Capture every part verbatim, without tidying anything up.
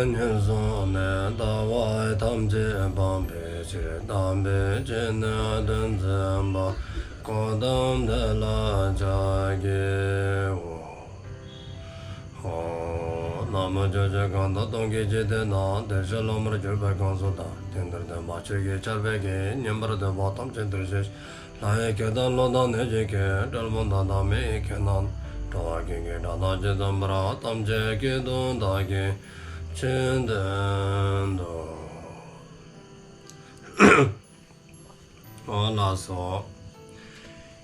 ཉེར་བཟུང་ནས་ལྟ་བ་ཐམས་ཅད་སྤང་བའི་ཕྱིར། དམ་པའི་ཆོས་ནི་སྟོན་མཛད་པ། གོའུ་ཏམ་དེ་ལ་ཕྱག་འཚལ་ལོ། ཨོ། ན་མོ། ཕྱོགས་བཅུ་གང་དང་སྟོང་གི་འཇིག་རྟེན་ན། བདེར་གཤེགས་སློབ་མར་གྱུར་པའི་གང་ཟག་དང་། དེང་འདིར་སྟོན་པ་ཆོས་ཀྱི་ཆར་འབེབས་ཀྱིས། ཉན་པར་འདོད་པ་ཐམས་ཅད་འདིར་གཤེགས་ཤིག། ལྷ་ཡི་སྐད་དང་ཀླུ་དང་གནོད་སྦྱིན་སྐད། གྲུལ་བུམ་དག་དང་མི་ཡི་སྐད་རྣམས་དང་། འགྲོ་བ་ཀུན་གྱི་སྒྲ་སྐད་ཇི་ཙམ་པར། ཐམས་ཅད་སྐད་དུ་བདག་གིས་ཆོས་བསྟན་ཏོ། ཨོ་ལགས་སོ།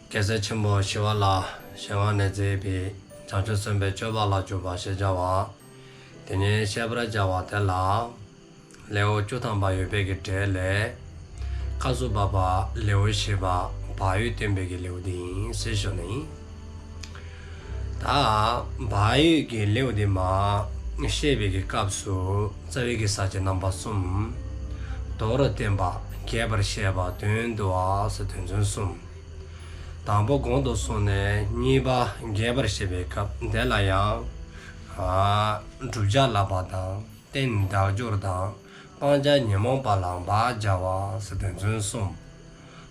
རྒྱལ་སྲས་ཆེན་པོ་ཞི་བ་ལྷའི་ཞལ་སྔ་ནས་མཛད་པའི་བྱང་ཆུབ་སེམས་དཔའི་སྤྱོད་པ་ལ་འཇུག་པ་ཞེས་བྱ་བ་དེ་ཉིད་བཤད་པར་བྱ་བ་དེ་ལ། ལེའུ་བཅུ་ཐམ་པ་ཡོད་པའི་གི་གྲས་ལས། སྐབས་སུ་བབ་པ་ལེའུ་བཞི་པ་བག་ཡོད་བསྟན་པའི་གི་ལེའུ་དེ་ཨིན་ཟེར་ཞུ་ནི། ད་བག་ཡོད་ཀྱི་ལེའུ་དེ་མར་བཤད་པའི་གི་སྐབས་སུ་རྩ་བའི་གི་ས་བཅད་རྣམ་པ་གསུམ། མདོར་བསྟན་པ། རྒྱས་པར་བཤད་པ། དོན་བསྡུ་བ་ཟེར་དོན་ཚན་གསུམ། དང་པོ་གོང་དུ་སོང་ནས་གཉིས་པ་རྒྱས་པར་བཤད་པའི་སྐབས་དེ་ལ་ཡང་། ཨ། བསྒྲུབ་བྱ་བསླབ་པ་དང་། རྟེན་དག་སྦྱོར་དང་། སྤང་བྱ་ཉོན་མོངས་པ་ལ་བག་བྱ་བ་ཟེར་དོན་ཚན་གསུམ།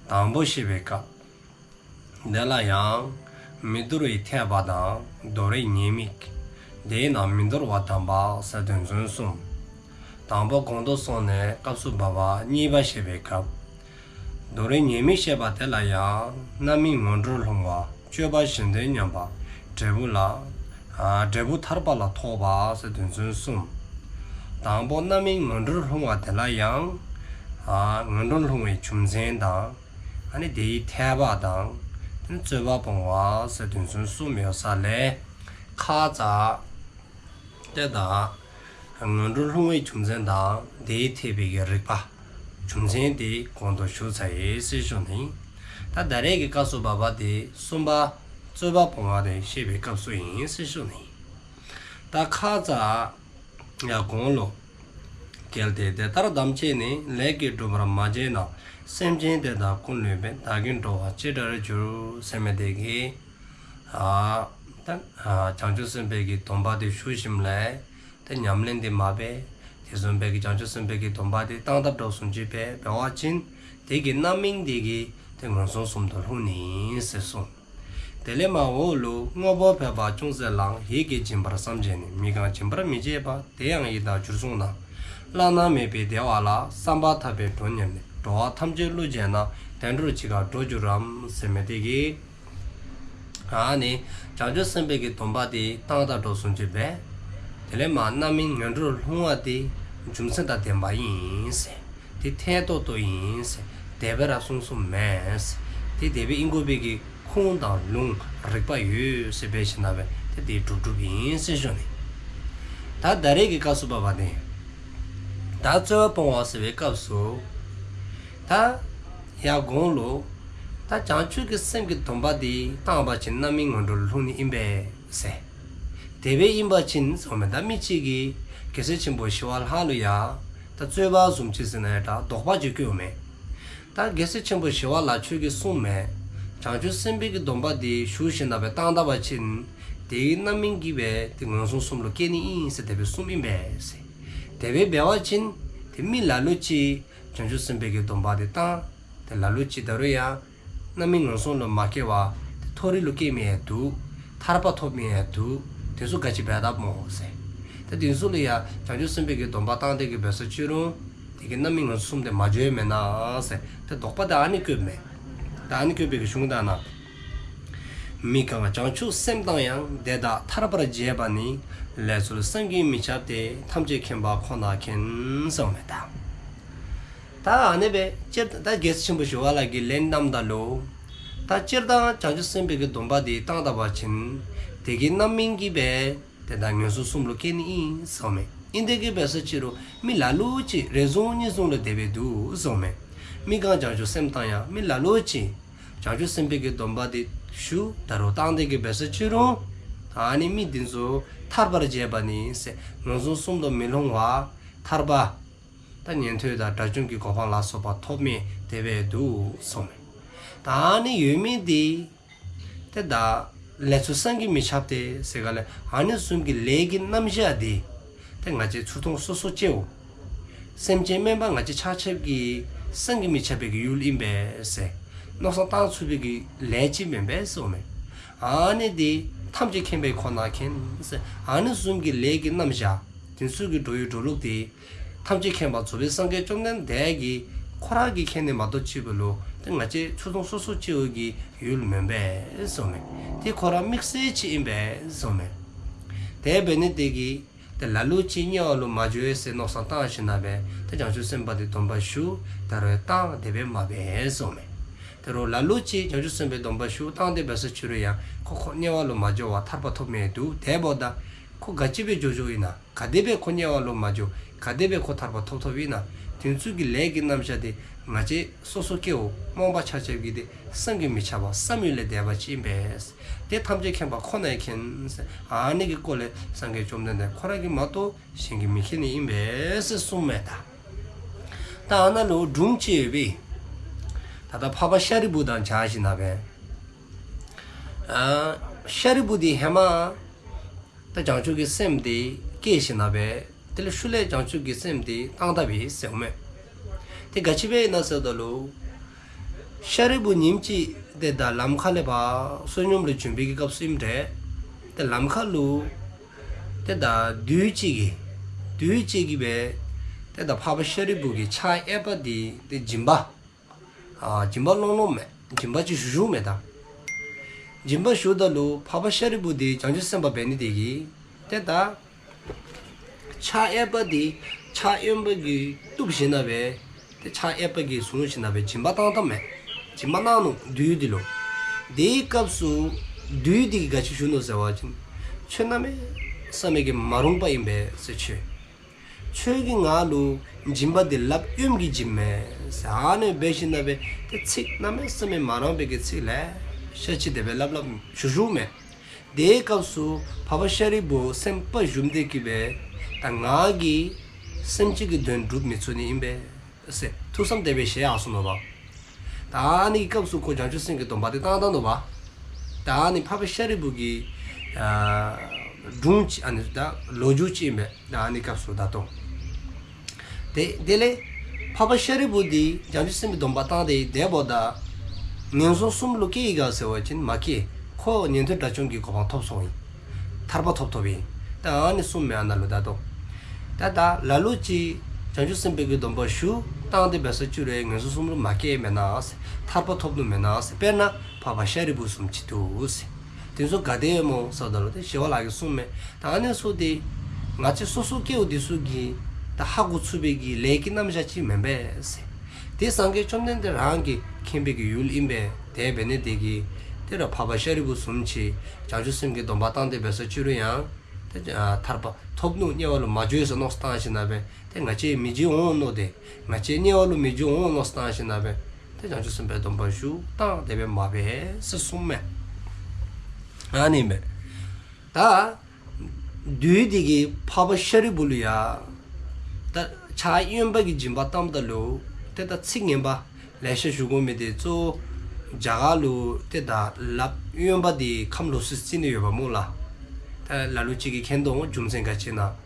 དང་པོ་བཤད་པའི་སྐབས་དེ་ལ་ཡང་། མི་འདོར་བའི་འཐད་པ་དང་། འདོར་བའི་ཉེས་དམིགས། དེས་ན་མི་འདོར་བ་དམ་པ་ཟེར་དོན་ཚན་གསུམ། དང་པོ་གོང་དུ་སོང་ནས་སྐབས་སུ་བབ་པ་གཉིས་པ་བཤད་པའི་སྐབས། འདོར་བའི་ཉེས་དམིགས་བཤད་པ་དེ་ལ་ཡང་། རྣམ་སྨིན་ངན་འགྲོར་ལྷུང་བ། སྤྱོད་པ་གཞན་དོན་ཉམས་པ། འབྲས་བུ་ལ། ཨ། འབྲས་བུ་ཐར་པ་ལ་ཐོགས་པ་ཟེར་དོན་ཚན་གསུམ། དང་པོ་རྣམ་སྨིན་ངན་འགྲོར་ལྷུང་བ་དེ་ལ་ཡང་། ཨ། ངན་འགྲོར་ལྷུང་བའི་རྒྱུ་མཚན་དང་། ཨ་ནི་དེའི་འཐད་པ་དང་། རྩོད་པ་སྤོང་བ་ཟེར་དོན་ཚན་གསུམ་ཡོད་ས་ལས། ཁ་ཙ། དེ་དག་ངན་འགྲོར་ལྷུང་བའི་རྒྱུ་མཚན་དང་དེའི་འཐད་པའི་གི་རིགས་པ། རྒྱུ་མཚན་དེ་གོང་དུ་ཞུ་ཚར་ཡི་ཟེར་ཞུ་ནི། ད་ད་རེས་ཀྱི་སྐབས་སུ་བབ་པ་དེ་གསུམ་པ་རྩོད་པ་སྤོང་བ་དེ་བཤད་པའི་སྐབས་སུ་ཨིན་ཟེར་ཞུ་ནི། ད་ཁ་ཙ་ཡང་གོང་ལུ། གལ་ཏེ་དེ་ལྟར་དམ་བཅས་ནས། ལས་ཀྱིས་བསྒྲུབ་པར་མ་བྱས་ན། སེམས་ཅན་དེ་དག་ཀུན་བསླུས་པས། བདག་གི་འགྲོ་བ་ཅི་འདྲར་འགྱུར། ཟེར་མི་དེ་གིས། ཨ། ད། ཨ། བྱང་ཆུབ་སེམས་དཔའི་གི་སྡོམ་པ་དེ་ཞུ་ཞིནམ་ལས། ད་ཉམས་ལེན་དེ་མ་འབད། དེ་བཟུམ་སྦེ་གི་བྱང་ཆུབ་སེམས་དཔའི་གི་སྡོམ་པ་དེ་བཏང་དཔ་འདྲཝ་བཟུམ་ཅིག་འབད་འབད་བ་ཅིན། དེ་གི་རྣམ་སྨིན་དེ་གིས་དེ་ངན་སོང་གསུམ་དུ་ལྷུང་ནི་ཟེར་གསུངས། དེ་ལས་མར་འོག་ལུ། དངོས་པོ་འཕགས་པ་ཅུང་ཟད་ལའང་། ཡིད་ཀྱིས་སྦྱིན་པར་བསམ་བྱས་ནས། མི་གང་སྦྱིན་པར་མི་བྱེད་པ། དེ་ཡང་ཡི་དྭགས་བྱུར་སོང་ན། བླ་ན་མེད་པའི་བདེ་བ་ལ། བསམ་པ་ཐག་པས་འགྲོ་སྙམ་ནས། འགྲོ་བ་ཐམས་ཅད་བསླུས་བྱས་ན། བདེ་འགྲོར་ཅི་དགར་འགྲོ་འགྱུར་རམ། ཟེར་མི་དེ་གིས། ཨ་ནི་བྱང་ཆུབ་སེམས་དཔའི་གི་སྡོམ་པ་དེ་བཏང་དཔ་འདྲཝ་བཟུམ་ཅིག་འབད། དེ་ལས་མར་རྣམ་སྨིན་ངན་འགྲོར་ལྷུང་བ་དེ་རྒྱུ་མཚན་དང་ལྡནམ་ཨིན་ཟེར། དེ་ཐད་ཏོག་ཏོ་ཨིན་ཟེར། དེ་སྦེ་ར་གསུངས་གསུངསམ་མེན་ཟེར། དེ་དེ་སྦེ་ཨིན་དགོ་པའི་གི་ཁུངས་དང་ལུང་རིགས་པ་ཡོད་ཟེར་འབད་ཞིནམ་ལས་དེ་དེ་སྒྲུབ་སྒྲུབཔ་ཨིན་ཟེར་ཞུ་ནི། ད་ད་རེས་ཀྱི་སྐབས་སུ་བབ་པ་དེ། ད་རྩོད་པ་སྤོང་བ་ཟེར་བའི་སྐབས་སུ། ད་ཡར་གོང་ལུ། ད་བྱང་ཆུབ་ཀྱི་སེམས་ཀྱི་སྡོམ་པ་དེ་བཏང་པ་ཅིན་རྣམ་སྨིན་ངན་འགྲོར་ལྷུང་ནི་ཨིན་པས་ཟེར། དེ་སྦེ་ཨིན་པ་ཅིན་ཟེརཝ་མས། ད་མི་གཅིག་གིས་རྒྱལ་སྲས་ཆེན་པོ་ཞི་བ་ལྷ་ལུ་ཡང་ད་རྩོད་པ་བཟུམ་ཅིག་ཟེར་ན་ཡང་ད་དོགས་པ་ཅིག་བཀོདཔ་མས། ད་རྒྱལ་སྲས་ཆེན་པོ་ཞི་བ་ལྷ་ཁྱོད་ཀྱིས་གསུངསམ་མས། བྱང་ཆུབ་སེམས་དཔའི་གི་སྡོམ་པ་དེ་ཞུ་ཞིནམ་ལས་བཏང་ད་པ་ཅིན། དེའི་རྣམ་སྨིན་གྱིས་སྦེ་དེ་ངན་སོང་གསུམ་ལུ་སྐྱེ་ནི་ཨིན་ཟེར་དེ་སྦེ་གསུངསམ་ཨིན་པས་ཟེར། དེ་སྦེ་འབད་བ་ཅིན། དེ་མི་ལ་ལུ་ཅིག་བྱང་ཆུབ་སེམས་དཔའི་གི་སྡོམ་པ་དེ་བཏང་། དེ་ལ་ལུ་ཅིག་ད་རུང་ཡང་རྣམ་སྨིན་ངན་སོང་ལུ་མ་སྐྱེ་བར་དེ་མཐོ་རིས་ལུ་སྐྱེ་མི་ཡང་འདུག། ཐར་པ་ཐོབ་མི་ཡང་འདུག། དེ་ཚུ་ག་ཅི་འབད་དཔ་སྨོ་ཟེར། ད་དེ་ཚུ་ལུ་ཡང་བྱང་ཆུབ་སེམས་དཔའི་གི་སྡོམ་པ་བཏང་སྟེ་གི་འབད་སོ་ཅི་རུང་། དེ་གི་རྣམ་སྨིན་ངན་སོང་གསུམ་དེ་མ་འགྱོཝ་མེན་ན་ཟེར། ད་དོགས་པ་དེ་ཨ་ནི་བཀོདཔ་མས། ད་ཨ་ནི་བཀོད་པའི་གི་གཞུང་དེ་ནང་། མི་གང་བྱང་ཆུབ་སེམས་བཏང་ཡང་། དེ་དག་ཐར་པར་བྱེད་པ་ནི། ལས་ཚུལ་བསམ་གྱིས་མི་ཁྱབ་སྟེ། ཐམས་ཅད་མཁྱེན་པ་ཁོ་ནས་མཁྱེན། ཟེརཝ་མས་ད། ད་ཨ་ནི་སྦེ་སྤྱིར་ད་རྒྱལ་སྲས་ཆེན་པོ་ཞི་བ་ལྷ་གིས་ལན་གནངམ་ད་ལུ། ད་སྤྱིར་བཏང་བྱང་ཆུབ་སེམས་དཔའི་གི་སྡོམ་པ་དེ་བཏང་ད་པ་ཅིན། དེ་གི་རྣམ་སྨིན་གྱིས་སྦེ་དེ་དག་ངན་སོང་གསུམ་ལུ་སྐྱེ་ནི་ཨིན་ཟེརཝ་མས། ཨིན་ཏེ་གི་འབད་སོ་ཅི་རུང་མི་ལ་ལུ་ཅིག་རེ་ཟུང་གཉིས་ཟུང་ལུ་དེ་སྦེ་འདུག་ཟེརཝ་མས། མི་གང་བྱང་ཆུབ་སེམས་བཏང་ཡང་། མི་ལ་ལུ་ཅིག་བྱང་ཆུབ་སེམས་དཔའི་གི་སྡོམ་པ་དེ་ཞུ་ད་རུང་བཏང་སྟེ་གི་འབད་སོ་ཅི་རུང་། ཨ་ནི་མི་དེ་ཚུ་ཐར་པར་བྱེད་པ་ནི་ཟེར། ངན་སོང་གསུམ་དུ་མི་ལྷུང་བར་ཐར་པ། ད་ཉན་ཐོས་དང་དགྲ་བཅོམ་གྱི་གོ་འཕང་ལ་སོགས་པ་ཐོབ་མི་དེ་སྦེ་འདུག་ཟེརཝ་མས། ད་ཨ་ནི་ཡོད་མི་དེ། དེ་དག་ལས་ཚུལ་བསམ་གྱིས་མི་ཁྱབ་སྟེ་ཟེར་ག་ལས་ཨ་ནི་བཟུམ་གྱི་ལས་ཀྱི་རྣམ་གཞག་དེ། ད་ ཏེ་ང་བཅས་ཚུར་མཐོང་སོ་སོ་སྐྱེ་བོ་སེམས་ཅན་དམན་པ་ང་བཅས་ཆ་ཁྱབ་ཀྱི་བསམ་གྱིས་མི་ཁྱབ་པའི་གི་ཡུལ་ཨིན་པས་ཟེར་མནོ་བསམ་བཏང་ཚུགས་པའི་གི་ལས་ཅིག་མེན་པས་ཟེརཝ་མས། ཨ་ནི་དེ་ཐམས་ཅད་མཁྱེན་པ་ཁོ་ནས་མཁྱེན་ཟེར། ཨ་ནི་བཟུམ་གྱི་ལས་ཀྱི་རྣམ་གཞག་དེ་ཚུ་གི་འགྲོ་ཡུལ་འགྲོ་ལུགས་དེ་ཐམས་ཅད་མཁྱེན་པ་རྫོགས་པའི་སངས་རྒྱས་བཅོམ་ལྡན་འདས་ཀྱིས་ཁོ་ར་གིས་མཁྱེན་ནི་མ་གཏོགས་ཅིག་པོ་ལུ་ཏེ་ང་བཅས་ཚུར་མཐོང་སོ་སོ་སྐྱེ་བོ་གི་ཡུལ་མེན་པས་ཟེརཝ་མས། དེ་ཁོ་ར་དམིགས་བསལ་ཅིག་ཨིན་པས་ཟེརཝ་མས། དེ་འབད་ནི་དེ་གིས་ཏེ་ལ་ལུ་ཅིག་དམྱལ་བ་ལུ་མ་འགྱོ་ཟེར་མནོ་བསམ་བཏང་ཞིནམ་ལས་ཏེ་བྱང་ཆུབ་སེམས་དཔའ་དེ་སྡོམ་པ་ཞུ་ད་རུང་བཏང་དེ་སྦེ་མ་འབད་ཟེརཝ་མས། ད་རུང་ལ་ལུ་ཅིག་བྱང་ཆུབ་སེམས་དཔའི་སྡོམ་པ་ཞུ་བཏང་དེ་འབད་སོ་ཅི་རུང་ཡང་ཁོ་ཁོ་དམྱལ་བ་ལུ་མ་འགྱོ་བར་ཐར་པ་ཐོབ་མི་འདུག། དེ་འབདཝ་ད་ཁོ་ག་ཅི་སྦེ་འགྱོ་འགྱོཝ་ཨིན་ན། ག་དེ་སྦེ་ཁོ་དམྱལ་བ་ལུ་མ་འགྱོ། ག་དེ་སྦེ་ཁོ་ཐར་པ་ཐོབ་ཐོབ་ཨིན་ན། དེ་ཚུ་གི་ལས་ཀྱི་རྣམ་གཞག་དེ་ང་བཅས་སོ་སོ་སྐྱེ་བོ་རྨོངས་པ་ཆ་ཁྱབ་ཀྱིས་དེ་བསམ་གྱིས་མི་ཁྱབ་པ་བསམ་ཡུལ་ལས་འདས་པ་ཅིག་ཨིན་པས། དེ་ཐམས་ཅད་མཁྱེན་པ་ཁོ་ནས་མཁྱེན། ཨ་ནི་གི་སྐོར་ལས་སངས་རྒྱས་བཅོམ་ལྡན་འདས་ཁོ་ར་གིས་མ་གཏོགས་གཞན་གྱིས་མི་མཁྱེན་ནི་ཨིན་པས་ཟེར་གསུངསམ་མས་ད། ད་ཨ་ནཱ་ལུ་སྒྲུང་ཅིག་ཡོད་པས། ད་ལྟོ་འཕགས་པ་ཤཱ་རིའི་བུ་དང་སྦྱར་ཞིནམ་ལས། ཨ་ཤཱ་རིའི་བུ་དེ་ཧེ་མ་ད་བྱང་ཆུབ་ཀྱི་སེམས་དེ་བསྐྱེད་ཞིནམ་ལས། དེ་ལས་ཤུལ་ལས་བྱང་ཆུབ་ཀྱི་སེམས་དེ་བཏང་དཔ་ཨིན་ཟེརཝ་མས། དེ་ག་ཅི་སྦེ་ཨིན་ན་ཟེརཝ་ད་ལུ། ཤཱ་རིའི་བུ་ཉིནམ་ཅིག་ཏེ་ད་ལམ་ཁ་ལས་ཕར་བསོད་སྙོམས་ལུ་བྱོན་པའི་གི་སྐབས་སུ་ཨིནམ་འདྲས། ཏེ་ལམ་ཁ་ལུ་ཏེ་ད་བདུད་ཅིག་གིས་བདུད་ཅིག་གིས་སྦེ་ཏེ་ད་འཕགས་པ་ཤཱ་རིའི་བུ་གི་ཕྱག་གཡསཔ་དེ་ཏེ་སྦྱིན་པ། ཨ་སྦྱིན་པ་སློང་སློངམ་མས། སྦྱིན་པ་ཅིག་ཞུ་ཞུཝ་མས་ད། སྦྱིན་པ་ཞུཝ་ད་ལུ་འཕགས་པ་ཤཱ་རིའི་བུ་དེ་བྱང་ཆུབ་སེམས་དཔའ་འབད་ནི་དེ་གིས་ཏེ་ད་ཕྱག་གཡསཔ་དེ་ཕྱག་གཡོནམ་གིས་བཏོག་ཞིནམ་ལས། ཏེ་ཕྱག་གཡསཔ་གིས་བཟུང་ཞིནམ་ལས་སྦྱིན་པ་བཏང་བཏངམ་མས། སྦྱིན་པ་གནང་ནུག་བདུད་དེ་ལུ། དེའི་སྐབས་སུ་བདུད་དེ་གིས་ག་ཅི་ཞུ་ནུག་ཟེར་བ་ཅིན། ཁྱོད་གནམ་མེད་ས་མེད་ཀྱི་མ་རུངས་པ་ཨིན་པས་ཟེར་ཁྱོད། ཁྱོད་ཀྱིས་ང་ལུ་སྦྱིན་པ་དེ་ལགཔ་གཡོནམ་གིས་བྱིནམ་མས་ཟེར། ཨ་ནི་སྦེ་ཞིནམ་ལས་ཏེ་ཚིག་གནམ་མེད་ས་མེད་མ་རུངས་པའི་གི་ཚིག་ལེ་ཤ་ཅིག་དེ་སྦེ་སླབ་སླབ་ཞུ་ཞུཝ་མས། དེའི་སྐབས་སུ་འཕགས་པ་ཤཱ་རིའི་བུ་སེམས་དཔའ་ཞུམ་སྟེ་གིས་སྦེ་ད་ང་གིས་སེམས་ཅན་གྱི་དོན་སྒྲུབ་མི་ཚུགས་ནི་ཨིན་པས་ཟེར་ཐུགས་བསམ་དེ་སྦེ་བཞེས་ཡར་སོ་ནུག་པ། ད་ཨ་ནི་གི་སྐབས་སུ་ཁོ་བྱང་ཆུབ་སེམས་ཀྱི་སྡོམ་པ་དེ་བཏང་བཏང་ནུག་པ། ད་ཨ་ནི་འཕགས་པ་ཤཱ་རིའི་བུ་གི་ཨ་སྒྲུང་ཅིག་ཨ་ནི་ད་ལོ་རྒྱུས་ཅིག་ཨིན་པས། ད་ཨ་ནི་སྐབས་སུ་ད་ལྟོ། དེ་དེ་ལས་འཕགས་པ་ཤཱ་རིའི་བུ་དེ་བྱང་ཆུབ་སེམས་ཀྱི་སྡོམ་པ་བཏང་སྟེ་དེ་འབདཝ་ད་ངན་སོང་གསུམ་ལུ་སྐྱེ་ཡི་ག་ཟེར་བ་ཅིན་མ་སྐྱེ། ཁོ་ཉན་ཐོས་དགྲ་བཅོམ་གྱི་གོ་འཕང་ཐོབ་སོང་ཡི། ཐར་པ་ཐོབ་ཐོབ་ཨིན། ད་ཨ་ནི་གསུངསམ་མས་ཨ་ནཱ་ལུ་ད་ལྟོ། ད་ད་ལ་ལུ་ཅིག་བྱང་ཆུབ་སེམས་དཔའི་གི་སྡོམ་པ་ཞུ་བཏང་སྟེ་འབད་སོ་ཅི་རུང་ངན་སོང་གསུམ་ལུ་མ་སྐྱེ་མེན་ན་ཟེར། ཐར་པ་ཐོབ་ནུག་མེན་ན་ཟེར། དཔེར་ན་འཕགས་པ་ཤཱ་རིའི་བུ་བཟུམ་ཅིག་འདུག་ཟེར། དེ་ཚུ་ག་དེ་སྨོ་ཟེརཝ་ད་ལུ་ཏེ་ཞི་བ་ལྷ་གིས་གསུངསམ་མས། ད་ཨ་ནི་ཚུ་དེ་ང་བཅས་སོ་སོ་སྐྱེ་བོ་དེ་ཚུ་གིས་ད་ཧ་གོ་ཚུགས་པའི་གི་ལས་ཀྱི་རྣམ་གཞག་ཅིག་མེན་པས་ཟེར། དེ་སངས་རྒྱས་བཅོམ་ལྡན་འདས་རང་གིས་མཁྱེན་པའི་གི་ཡུལ་ཨིན་པས། དེ་འབད་ནི་དེ་གིས་ཏེ་ད་འཕགས་པ་ཤཱ་རིའི་བུ་བཟུམ་ཅིག་བྱང་ཆུབ་སེམས་ཀྱི་སྡོམ་པ་བཏང་སྟེ་འབད་སོ་ཅི་རུང་ཡང་ཏེ་ཨ་ཐར་པ་ཐོབ་ནུག། དམྱལ་བ་ལུ་མ་འགྱོ་ཟེར་མནོ་བསམ་བཏང་ཞིནམ་ལས་ཏེ་ང་བཅས་མི་འགྱོ་འོང་མནོ་སྟེ་ང་བཅས་དམྱལ་བ་ལུ་མི་འགྱོ་འོང་མནོ་བསམ་བཏང་ཞིནམ་ལས་ཏེ་བྱང་ཆུབ་སེམས་དཔའི་སྡོམ་པ་ཞུ་བཏང་དེ་སྦེ་མ་འབད་ཟེར་གསུངསམ་མས། ཨ་ནི་མས། ད་བདུད་དེ་གིས་འཕགས་པ་ཤཱ་རིའི་བུ་ལུ་ཡང་ད་ཕྱག་གཡོནམ་གིས་སྦྱིན་པ་བཏངམ་ད་ལུ་ཏེ་ད་ཚིག་ངན་པ་ལེ་ཤ་ཞུ་དགོ་མི་དེ་གཙོ་བོ་རྒྱ་གར་ལུ་ཏེ་ད་ལགཔ་གཡོནམ་དེ་ཁམས་ལོག་སུ་རྩི་ནི་ཡོདཔ་སྨོ་ལགས། ད་ལ་ལུ་ཅིག་གིས་མཁྱེན་དོ་འོང་རྒྱུ་མཚན་ག་ཅི་ཨིན་ན།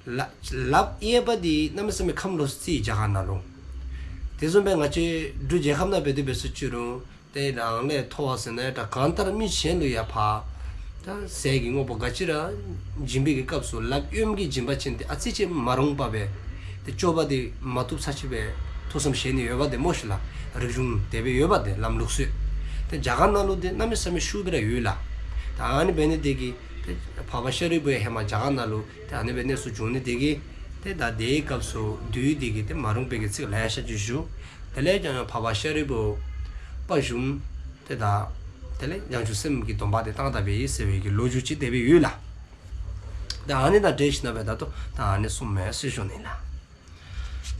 ལགཔ་ལགཔ་གཡས་པ་དེ་གནམ་མེད་ས་མེད་ཁམས་ལོག་སུ་རྩི་ཡི་རྒྱ་གར་ནང་ལུ། དེ་བཟུམ་སྦེ་ང་བཅས་འབྲུག་རྒྱལ་ཁབ་ནང་འབད་དེ་འབད་སོ་ཅི་རུང་ཏེ་རང་ལས་མཐོ་བ་ཟེར་ན་ད་གང་ལྟར་མི་གཞན་ལུ་ཡང་ཕར་ད་ཟས་ཀྱི་དངོས་པོ་ག་ཅི་ར་སྦྱིན་པའི་གི་སྐབས་སུ་ལགཔ་གཡོནམ་གིས་སྦྱིན་པ་ཅིན་ཏེ་ཨ་ཙི་ཅིག་མ་རུངས་པ་སྦེ་ཏེ་སྤྱོད་པ་དེ་མ་བཏུབ་ས་ཅིག་སྦེ་ཐུགས་བསམ་བཞེས་ནི་ཡོདཔ་དེ་སྨོ་ཤིག་ལགས། རིག་གཞུང་དེ་སྦེ་ཡོདཔ་དེ་ལམ་ལུགས་སྲོལ། ཏེ་རྒྱ་གར་ནང་ལུ་དེ་གནམ་མེད་ས་མེད་ཤུགས་སྦེ་ར་ཡོད་ལགས། ད་ཨ་ནི་འབད་ནི་དེ་གིས་ཏེ་འཕགས་པ་ཤཱ་རིའི་བུ་ཡང་ཧེ་མ་རྒྱ་གར་ནང་ལུ་ཏེ་ཨ་ནི་སྦེ་གནས་སུ་བྱོན་ནི་དེ་གིས་ཏེ་ད་དེའི་སྐབས་སུ་བདུད་དེ་གིས་ཏེ་མ་རུངས་པའི་གི་ཚིག་ལེ་ཤ་ཅིག་ཞུ། དེ་ལས་ཀྱང་འཕགས་པ་ཤཱ་རིའི་བུ་དཔའ་ཞུམ་ཏེ་ད་དེ་ལས་བྱང་ཆུབ་སེམས་ཀྱི་སྡོམ་པ་དེ་བཏང་ད་པས་ཟེར་བའི་གི་ལོ་རྒྱུས་ཅིག་དེ་སྦེ་ཡོད་ལགས། ད་ཨ་ནི་དང་འབྲེལ་ཞིནམ་ལས་ད་ལྟོ་ད་ཨ་ནི་གསུངསམ་མས་ཟེར་ཞུ་ནི་ལགས།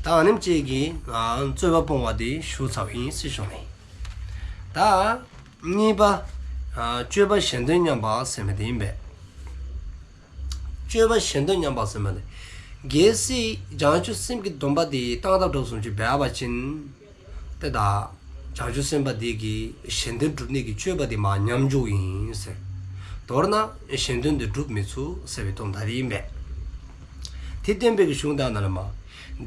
ད་ཨ་ནེམ་ཅིག་གིས་ཨ་རྩོད་པ་སྤོང་བ་དེ་ཞུ་ཚརཝ་ཨིན་ཟེར་ཞུ་ནི། ད་གཉིས་པ་ཨ་སྤྱོད་པ་གཞན་དོན་ཉམས་པ་ཟེར་མི་དེ་ཨིན་པས། སྤྱོད་པ་གཞན་དོན་ཉམས་པ་ཟེར་མི་དེ། གལ་སྲིད་བྱང་ཆུབ་སེམས་ཀྱི་སྡོམ་པ་དེ་བཏང་ད་དོ་བཟུམ་ཅིག་འབད་བ་ཅིན། ཏེ་ད་བྱང་ཆུབ་སེམས་དཔའ་དེ་གིས་གཞན་དོན་སྒྲུབ་ནི་གི་སྤྱོད་པ་དེ་མར་ཉམས་འགྱོཝ་ཨིན་ཟེར། མདོར་ན་གཞན་དོན་དེ་སྒྲུབ་མི་ཚུགས་ཟེར་བའི་དོན་དག་དེ་ཨིན་པས། དེ་སྟོན་པའི་གི་གཞུང་དག་ན་ལ་མ།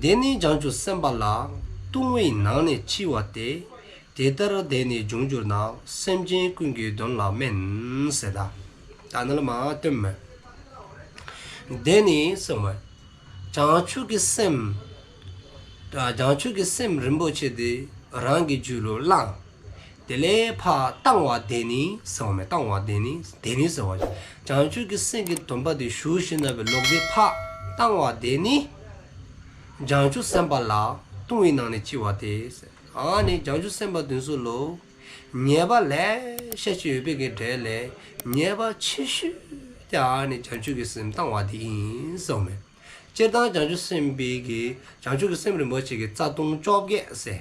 དེ་ནི་བྱང་ཆུབ་སེམས་དཔའ་ལ། ལྟུང་བའི་ནང་ནས་འཆི་བ་སྟེ། དེ་ལྟར་དེ་ནི་འབྱུང་འགྱུར་ན། སེམས་ཅན་ཀུན་གྱི་དོན་ལ་དམན། ཟེར་ད། ད་ན་ལ་མ་སྟོན་མས། དེ་ནི་གསུངས་མས། བྱང་ཆུབ་ཀྱི་སེམས། བྱང་ཆུབ་ཀྱི་སེམས་རིན་པོ་ཆེ་དེ་རང་གི་རྒྱུད་ལུ་བླངས། དེ་ལས་ཕར་བཏང་བ་དེ་ནི་གསུངས་མས། བཏང་བ་དེ་ནི། དེ་ནི་ཟེར་བ། བྱང་ཆུབ་ཀྱི་སེམས་ཀྱི་སྡོམ་པ་དེ་ཞུ་ཞིནམ་ལས་ལོག་སྟེ་ཕར་བཏང་བ་དེ་ནི། བྱང་ཆུབ་སེམས་དཔའ་ལ། ལྟུང་བའི་ནང་ནས་འཆི་བ་སྟེ། ཨ་ནི་བྱང་ཆུབ་སེམས་དཔའ་དེ་ཚུ་ལུ། ཉེས་པ་ལེ་ཤ་ཅིག་ཡོད་པའི་གི་གྲས་ལས། ཉེས་པ་ཆེ་ཤོས་དེ་ཨ་ནི་བྱང་ཆུབ་ཀྱི་སེམས་བཏང་བ་དེ་ཨིན་གསུངས་མས། སྤྱིར་བཏང་བྱང་ཆུབ་སེམས་དཔའི་གི། བྱང་ཆུབ་ཀྱི་སེམས་རིན་པོ་ཆེ་གི་རྩ་ལྟུང་བཅོ་བརྒྱད་ཟེར།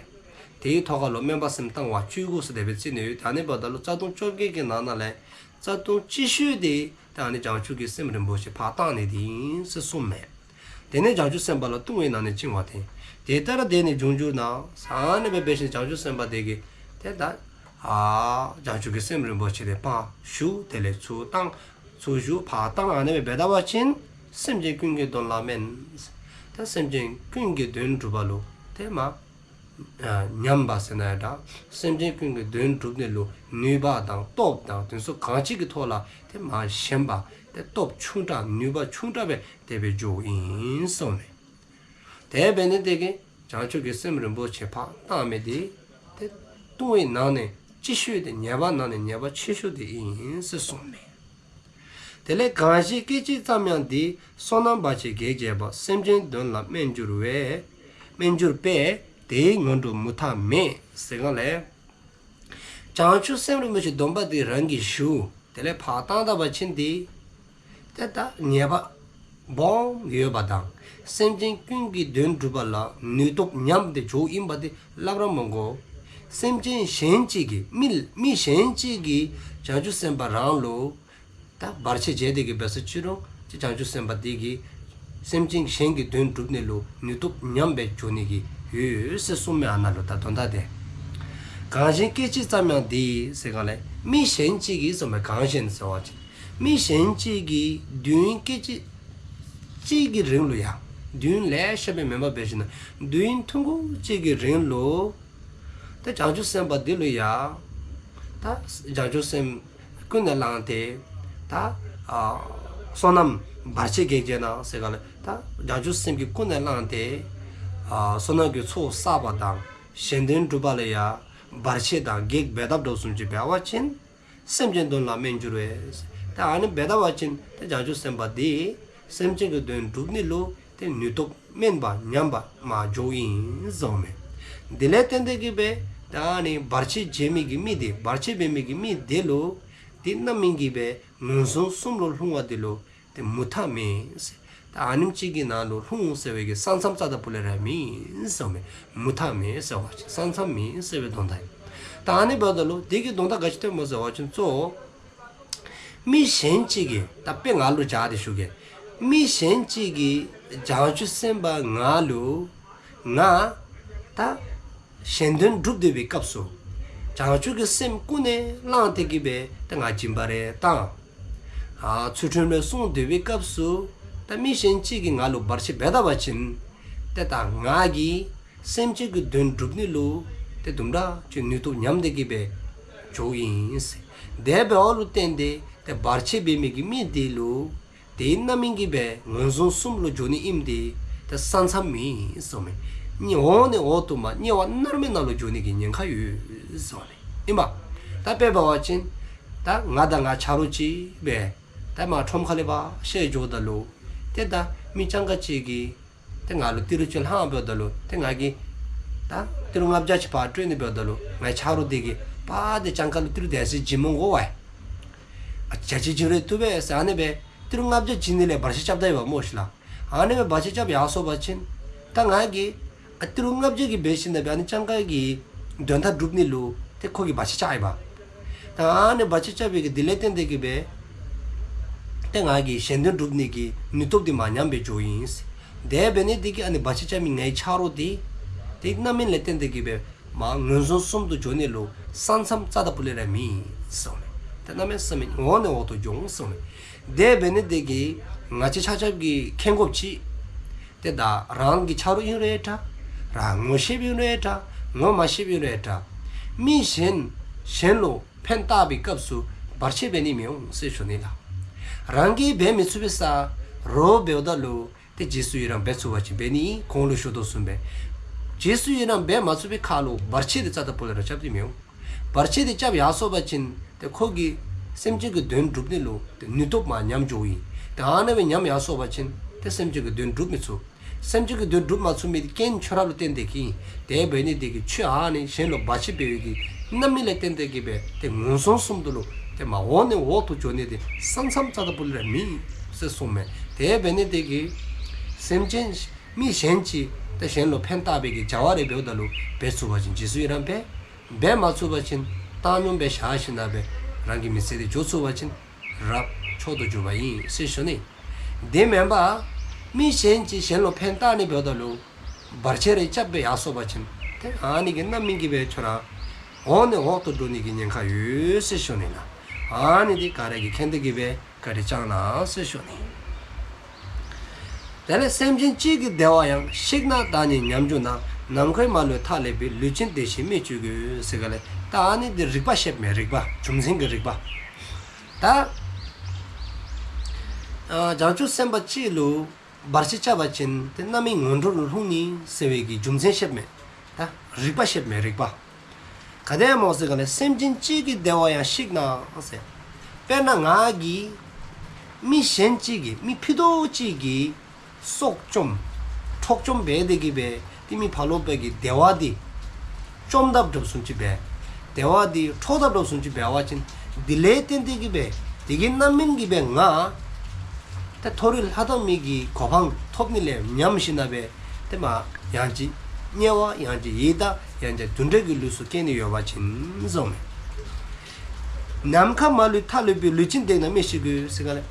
དེའི་ཐོག་ཁ་ལུ་སྨོན་པ་སེམས་བཏང་བ་བཅུ་དགུ་ཟེར་དེ་སྦེ་རྩིས་ནི་ཡོད། ད་ནི་འབདཝ་ད་ལུ་རྩ་ལྟུང་བཅོ་བརྒྱད་ཀྱི་ནང་ན་ལས། རྩ་ལྟུང་ལྕི་ཤོས་དེ། ད་ནི་བྱང་ཆུབ་ཀྱི་སེམས་རིན་པོ་ཆེ་ཕར་བཏང་ནི་དེ་ཨིན་ཟེར་གསུངས་མས། དེ་ནས་བྱང་ཆུབ་སེམས་དཔའ་ལ། ལྟུང་བའི་ནང་ནས་འཆི་བ་སྟེ། དེ་ལྟར་དེ་ནི་འབྱུང་འགྱུར་ན། ཟེར་ཨ་ནི་སྦེ་འབད་ཞིནམ་བྱང་ཆུབ་སེམས་དཔའ་དེ་གིས། དེ་ད། ཨ། བྱང་ཆུབ་ཀྱི་སེམས་རིན་པོ་ཆེ་དེ་ཕར་ཞུ། དེ་ལས་ཚུར་བཏང་། ཚུར་ཞུ། ཕར་བཏང་། ཨ་ནི་སྦེ་འབད་ད་པ་ཅིན། སེམས་ཅན་ཀུན་གྱི་དོན་ལ་དམན། ད་སེམས་ཅན་ཀུན་གྱི་དོན་སྒྲུབ་པ་ལུ། དེ་མ། ཨ། ཉམས་པ་ཟེར་ན་ཡང་འདྲ། སེམས་ཅན་ཀུན་གྱི་དོན་སྒྲུབ་ནི་ལུ་ནུས་པ་དང་སྟོབས་དང་དེ་ཚུ་གང་ཅིའི་ཐོག་ལ་དེ་མ་ཞན་པ། དེ་སྟོབས་ཆུང་དྲགས་ནུས་པ་ཆུང་དྲགས་སྦེ་དེ་སྦེ་འགྱོཝ་ཨིན་གསུངས་མས། དེ་འབད་ནི་དེ་གིས་བྱང་ཆུབ་ཀྱི་སེམས་རིན་པོ་ཆེ་ཕར་བཏང་མི་དེ། དེ་ལྟུང་བའི་ནང་ནས་ལྕི་ཤོས་དེ། ཉེས་པ་ནང་ནས་ཉེས་པ་ཆེ་ཤོས་དེ་ཨིན་ཟེར་གསུངས་མས། དེ་ལས་གང་ཞིག་སྐད་ཅིག་ཙམ་ཡང་དེའི། བསོད་ནམས་བར་ཆད་གེགས་བྱེད་པ། སེམས་ཅན་དོན་ལ་དམན་འགྱུར་བས། དམན་འགྱུར་པས། དེའི་ངན་འགྲོར་མུ་མཐའ་མེད། ཟེར་གང་ལས། བྱང་ཆུབ་སེམས་རིན་པོ་ཆེ་སྡོམ་པ་དེ་རང་གིས་ཞུ། དེ་ལས་ཕར་བཏང་ད་པ་ཅིན་དེ། དེ་ད་ཉེས་པ་སྦོམ་ཡོད་པ་དང་། སེམས་ཅན་ཀུན་གྱི་དོན་སྒྲུབ་པ་ལ་ནུས་སྟོབས་ཉམས་ཏེ་འགྱོཝ་ཨིན་པ་དེ་སླབ་ར་མི་དགོ། སེམས་ཅན་གཞན་གཅིག་གིས། མི་མི་གཞན་གཅིག་གིས་བྱང་ཆུབ་སེམས་དཔའ་རང་ལུ། ད་བར་ཆད་བྱས་ཏེ་གི་འབད་སོ་ཅི་རུང་། ཅིག་བྱང་ཆུབ་སེམས་དཔའ་དེ་གིས། སེམས་ཅན་གཞན་གྱི་དོན་སྒྲུབ་ནི་ལུ་ནུས་སྟོབས་ཉམས་སྦེ་འགྱོ་ནི་གི་ཡོད་ཟེར་གསུངས་མས། ཨ་ན་ལུ་ད་དོན་དག་དེ། གང་ཞིག་སྐད་ཅིག་ཙམ་ཡང་དེའི། ཟེར་གང་ལས། མི་གཞན་གཅིག་གིས་གསུངས་མས། གང་ཞིག་ཟེར་བ་ཅིན། མི་གཞན་གཅིག་གིས་དུས་ཡུན་སྐད་ཅིག་གཅིག་གི་རིང་ལུ་ཡང་། དུས་ཡུན་ལེ་ཤ་སྦེ་མེན་པར་འབད་ཞིནམ་ལས། དུས་ཡུན་ཐུང་ཀུ་ཅིག་གི་རིང་ལུ། ད་བྱང་ཆུབ་སེམས་དཔའ་དེ་ལུ་ཡང་། ད་བྱང་ཆུབ་སེམས་ཀུན་ནས་བསླངས་ཏེ། ད་ཨ་བསོད་ནམས་བར་ཆད་གེགས་བྱེད་ན་ཟེར་ག་ལས། ད་བྱང་ཆུབ་སེམས་ཀྱི་ཀུན་ནས་བསླངས་ཏེ། ཨ་བསོད་ནམས་ཀྱི་ཚོགས་བསགས་པ་དང་གཞན་དོན་སྒྲུབ་པ་ལ་ཡང་བར་ཆད་དང་གེགས་འབད་དཔ་འདྲཝ་བཟུམ་ཅིག་འབད་བ་ཅིན། སེམས་ཅན་དོན་ལ་དམན་འགྱུར་བས། ད་ཨ་ནི་འབད་དཔ་ཅིན་ད་བྱང་ཆུབ་སེམས་དཔའ་དེ་སེམས་ཅན་གྱི་དོན་སྒྲུབ་ནི་ལུ་དེ་ནུས་སྟོབས་དམན་པ་ཉམས་པ་མར་འགྱོཝ་ཨིན་གསུངས་མས། དེ་ལས་བརྟེན་ཏེ་གི་སྦེ་ད་ཨ་ནི་བར་ཆད་བྱེད་མི་གི་མི་དེ། བར་ཆད་འབད་མི་གི་མི་དེ་ལུ་དེ་རྣམ་སྨིན་གྱིས་སྦེ་ངན་སོང་གསུམ་ལུ་ལྷུང་བ་དེ་ལུ་དེ་མུ་མཐའ་མེད་ཟེར། ད་ཨ་ནེམ་ཅིག་གི་ནང་ལུ་ལྷུང་ཟེར་བའི་གི་ས་མཚམས་རྩ་དང་པོ་ལས་ར་མེད་གསུངས་མས། མུ་མཐའ་མེད་ཟེར་བ་ཅིན་ས་མཚམས་མེད་ཟེར་བའི་དོན་དག་ཨིན། ད་ཨ་ནི་འབདཝ་ད་ལུ་དེ་གི་དོན་དག་ག་ཅི་སྟོནམ་སྨོ་ཟེར་བ་ཅིན་གཙོ་བོ། མི་གཞན་གཅིག་གིས། ད་དཔེ་ང་ལུ་བཞག་སྟེ་ཞུ་གེ། མི་གཞན་གཅིག་གིས་བྱང་ཆུབ་སེམས་དཔའ་ང་ལུ། ང་ད་གཞན་དོན་སྒྲུབ་སྡོད་པའི་སྐབས་སུ། བྱང་ཆུབ་ཀྱི་སེམས་ཀུན་ནས་བསླངས་ཏེ་གི་སྦེ་ད་ང་སྦྱིན་པ་རེ་བཏང་། ཨ་ཚུལ་ཁྲིམས་རེ་བསྲུང་སྡོད་པའི་སྐབས་སུ། ད་མི་གཞན་གཅིག་གིས་ང་ལུ་བར་ཆད་འབད་ད་པ་ཅིན། དེ་ད་ང་གིས་སེམས་ཅན་གྱི་དོན་སྒྲུབ་ནི་ལུ་དེ་དུམ་གྲ་ཅིག་ནུས་སྟོབས་ཉམས་ཏེ་གི་སྦེ་འགྱོཝ་ཨིན་ཟེར། དེ་འབདཝ་ལུ་བརྟེན་ཏེ་དེ་བར་ཆད་འབད་མི་གི་མི་དེ་ལུ་དེའི་རྣམ་སྨིན་གྱིས་སྦེ་ངན་སོང་གསུམ་ལུ་འགྱོ་ནི་ཨིནམ་དེ་དེ་ས་མཚམས་མེད་གསུངས་མས། དམྱལ་འོག་ནས་འོག་ཏུ་མ་དམྱལ་བ་མནར་མེད་ནང་ལུ་འགྱོ་ནི་གི་ཉེན་ཁ་ཡོད་གསུངས་མས། ཨིན་པ། ད་དཔེ་འབད་བ་ཅིན་ད་ང་དང་ང་ཆ་རོགས་ཅིག་སྦེ་ད་མར་ཁྲོམ་ཁ་ལས་ཕར་བཤལ་འགྱོཝ་ད་ལུ། དེ་ད་མི་སྤྱང་ཀ་ཅིག་གིས་དེ་ང་ལུ་ཏི་རུ་ཅིག་ལྷངམ་འབདཝ་ད་ལུ་དེ་ང་གིས་ད་ཏི་རུ་ལྔ་བརྒྱ་ཅིག་ཕར་སྤྲོད་ནི་འབདཝ་ད་ལུ། ངེའི་ཆ་རོགས་དེ་གིས་པ་དེ་སྤྱང་ཀ་ལུ་ཏི་རུ་དེ་ཅིག་བྱིན་མི་དགོ་པས། ཨ་ཅ་ཅི་བྱིན་རུང་བཏུབ་པས་ཟེར་ཨ་ནི་སྦེ་ཏི་རུ་ལྔ་བརྒྱ་བྱིན་ནི་ལས་བར་ཆད་རྐྱབ་ད་ཡོདཔ་སྨོ་ཤིག་ལགས། ཨ་ནི་སྦེ་བར་ཆད་རྐྱབ་ཡར་སོང་པ་ཅིན་ད་ང་གིས་ཨ་ཏི་རུ་ལྔ་བརྒྱ་གིས་འབད་ཞིནམ་ལས་ཨ་ནི་སྤྱང་ཀ་གི་དོན་དག་སྒྲུབ་ནི་ལུ་དེ་ཁོ་གིས་བར་ཆད་རྐྱབ་ཡི་པ། ད་ཨ་ནི་བར་ཆད་རྐྱབ་པའི་གི་དེ་ལས་བརྟེན་ཏེ་གི་སྦེ་དེ་ང་གིས་གཞན་དོན་སྒྲུབ་ནི་གི་ནུས་སྟོབས་དེ་མར་ཉམས་སྦེ་འགྱོཝ་ཨིན་ཟེར། དེ་འབད་ནི་དེ་གིས་ཨ་ནི་བར་ཆད་རྐྱབ་མི་ངེའི་ཆ་རོགས་དེ་དེ་རྣམ་སྨིན་ལས་བརྟེན་ཏེ་གི་སྦེ་མར་ངན་སོང་གསུམ་དུ་འགྱོ་ནི་ལུ་ས་མཚམས་རྩ་དང་པོ་ལས་ར་མེད་གསུངས་མས། དེ་གནམ་མེད་ས་མེད་འོག་ནས་འོག་ཏུ་འགྱོ་གསུངས་མས། དེ་འབད་ནི་དེ་གིས་ང་བཅས་ཆ་ཁྱབ་ཀྱིས་མཁྱེན་དགོཔ་ཅིག། ཏེ་ད་རང་གི་ཆ་རོགས་ཨིན་རུང་འདྲ། རང་ངོ་ཤེསཔ་ཨིན་རུང་འདྲ། ངོ་མ་ཤེསཔ་ཨིན་རུང་འདྲ། མི་གཞན་གཞན་ལུ་ཕན་བཏགས་པའི་སྐབས་སུ་བར་ཆད་འབད་ནི་མི་འོང་ཟེར་ཞུ་ནི་ལགས། རང་གིས་འབད་མི་ཚུགས་པའི་ས་རོགས་འབདཝ་ད་ལུ་ཏེ་རྗེས་སུ་ཡི་རང་འབད་ཚུགས་པ་ཅིན་འབད་ནི། གོང་ལུ་ཞུ་དོ་བཟུམ་སྦེ་རྗེས་སུ་ཡི་རང་འབད་མ་ཚུགས་པའི་ཁར་ལུ་བར་ཆད་དེ་རྩ་དང་པོ་ལས་ར་རྐྱབ་ནི་མི་འོང་། བར་ཆད་དེ་རྐྱབ་ཡར་སོང་པ་ཅིན་ཏེ་ཁོ་གིས་སེམས་ཅན་གྱི་དོན་སྒྲུབ་ནི་ལུ་ཏེ་ནུས་སྟོབས་མར་ཉམས་འགྱོཝ་ཨིན། ཏེ་ཨ་ནེ་སྦེ་ཉམས་ཡར་སོང་པ་ཅིན་ཏེ་སེམས་ཅན་གྱི་དོན་སྒྲུབ་མི་ཚུགས། སེམས་ཅན་གྱི་དོན་སྒྲུབ་མ་ཚུགས་མི་དེ་རྐྱེན་ཁྱོད་ར་ལུ་བརྟེན་ཏེ་གིས་ཨིན། དེ་འབད་ནི་དེ་གིས་ཁྱོད་ཨ་ནི་གཞན་ལུ་བར་ཆད་འབད་བའི་གི་རྣམ་སྨིན་ལས་བརྟེན་ཏེ་གིས་སྦེ་ཏེ་ངན་སོང་གསུམ་དུ་ལུ་ཏེ་མར་འོག་ནས་འོག་ཏུ་འགྱོ་ནི་དེ་ས་མཚམས་རྩ་དང་པོ་ལས་ར་མེད་ཟེར་གསུངསམ་མས། དེ་འབད་ནི་དེ་གིས་སེམས་ཅན་མི་གཞན་ཅིག་ཏེ་གཞན་ལུ་ཕན་བཏགས་པའི་གི་བྱ་བ་རེ་འབདཝ་ད་ལུ་འབད་ཚུགས་པ་ཅིན་རྗེས་སུ་ཡི་རང་འབད། འབད་མ་ཚུགས་པ་ཅིན་བཏང་སྙོམས་སྦེ་བཞག་ཞིནམ་ལས་རང་གི་མི་ཚེ་དེ་འགྱོ་ཚུགས་པ་ཅིན་རབ་མཆོག་ཏུ་གྱུར་པ་ཨིན་ཟེར་ཞུ་ནི། དེ་མེན་པར་མི་གཞན་ཅིག་གཞན་ལུ་ཕན་བཏགས་ནི་འབདཝ་ད་ལུ་བར་ཆད་རེ་རྐྱབ་སྦེ་ཡར་སོང་པ་ཅིན་ཏེ་ཨ་ནི་གི་རྣམ་སྨིན་གྱིས་སྦེ་ཁྱོད་ར་འོག་ནས་འོག་ཏུ་འགྲོ་ནི་གི་ཉེན་ཁ་ཡོད་ཟེར་ཞུ་ནི་ལགས། ཨ་ནི་དེ་ག་ར་གིས་མཁྱེན་ཏེ་གིས་སྦེ་བཀའ་དྲིན་བསྐྱང་གནང་ཟེར་ཞུ་ནི། དེ་ལས་སེམས་ཅན་གཅིག་གི་བདེ་བ་ཡང་། །བཤིག་ན་བདག་ཉིད་ཉམས་གྱུར་ན། །ནམ་མཁའི་མ་ལུས་མཐའ་ཀླས་པའི། །ལུས་ཅན་བདེ་ཞིང་སྨིན་བཅོས་ཀྱི། །ཟེར་ག་ལས་ད་ཨ་ནི་དེ་རིགས་པ་བཤདཔ་མས། རིགས་པ་རྒྱུ་མཚན་གྱི་རིགས་པ། ད་ཨ་བྱང་ཆུབ་སེམས་དཔའ་གཅིག་ལུ་བར་ཆད་རྐྱབ་པ་ཅིན་ཏེ་རྣམ་སྨིན་ངན་འགྲོ་ལུ་ལྷུང་ནི་ཟེར་བའི་གི་རྒྱུ་མཚན་བཤདཔ་མས། ད་རིགས་པ་བཤདཔ་མས་རིགས་པ། ག་དེ་སྦེ་སྨོ་ཟེར་ག་ལས་སེམས་ཅན་གཅིག་གི་བདེ་བ་ཡང་བཤིག་ན་ཟེར། དཔེར་ན་ང་གིས་མི་གཞན་གཅིག་གི་མི་ཕྱི་དོ་གཅིག་གི་སྲོག་བཅོམ་འཕྲོག་བཅོམ་འབད་དེ་གིས་སྦེ་ཏེ་མི་ཕར་ལོགས་པའི་གི་བདེ་བ་དེ་བཅོམ་དཔ་འདྲཝ་བཟུམ་ཅིག་འབད། བདེ་བ་དེ་འཕྲོག་དཔ་འདྲཝ་བཟུམ་ཅིག་འབད་བ་ཅིན་དེ་ལས་བརྟེན་ཏེ་གིས་སྦེ་དེ་གི་རྣམ་སྨིན་གྱིས་སྦེ་ང་ཏེ་མཐོ་རིས་ལྷ་དང་མི་གི་གོ་འཕང་ཐོབ་ནི་ལས་ཉམས་ཞིནམ་ལས་ཏེ་མ་ཡང་ཅིན་དམྱལ་བ་ཡང་ཅིན་ཡི་དྭགས་ཡང་ཅིན་དུད་འགྲོ་གི་ལུས་སུ་སྐྱེ་ནི་ཡོད་པ་ཅིན་གསུངསམ་མས། ནམ་མཁའ་མ་ལུས་མཐའ་ཀླས་པའི། །ལུས་ཅན་བདེ་ཞིང་སྨིན་བཅོས་ཀྱི། །ཟེར་ག་ལས་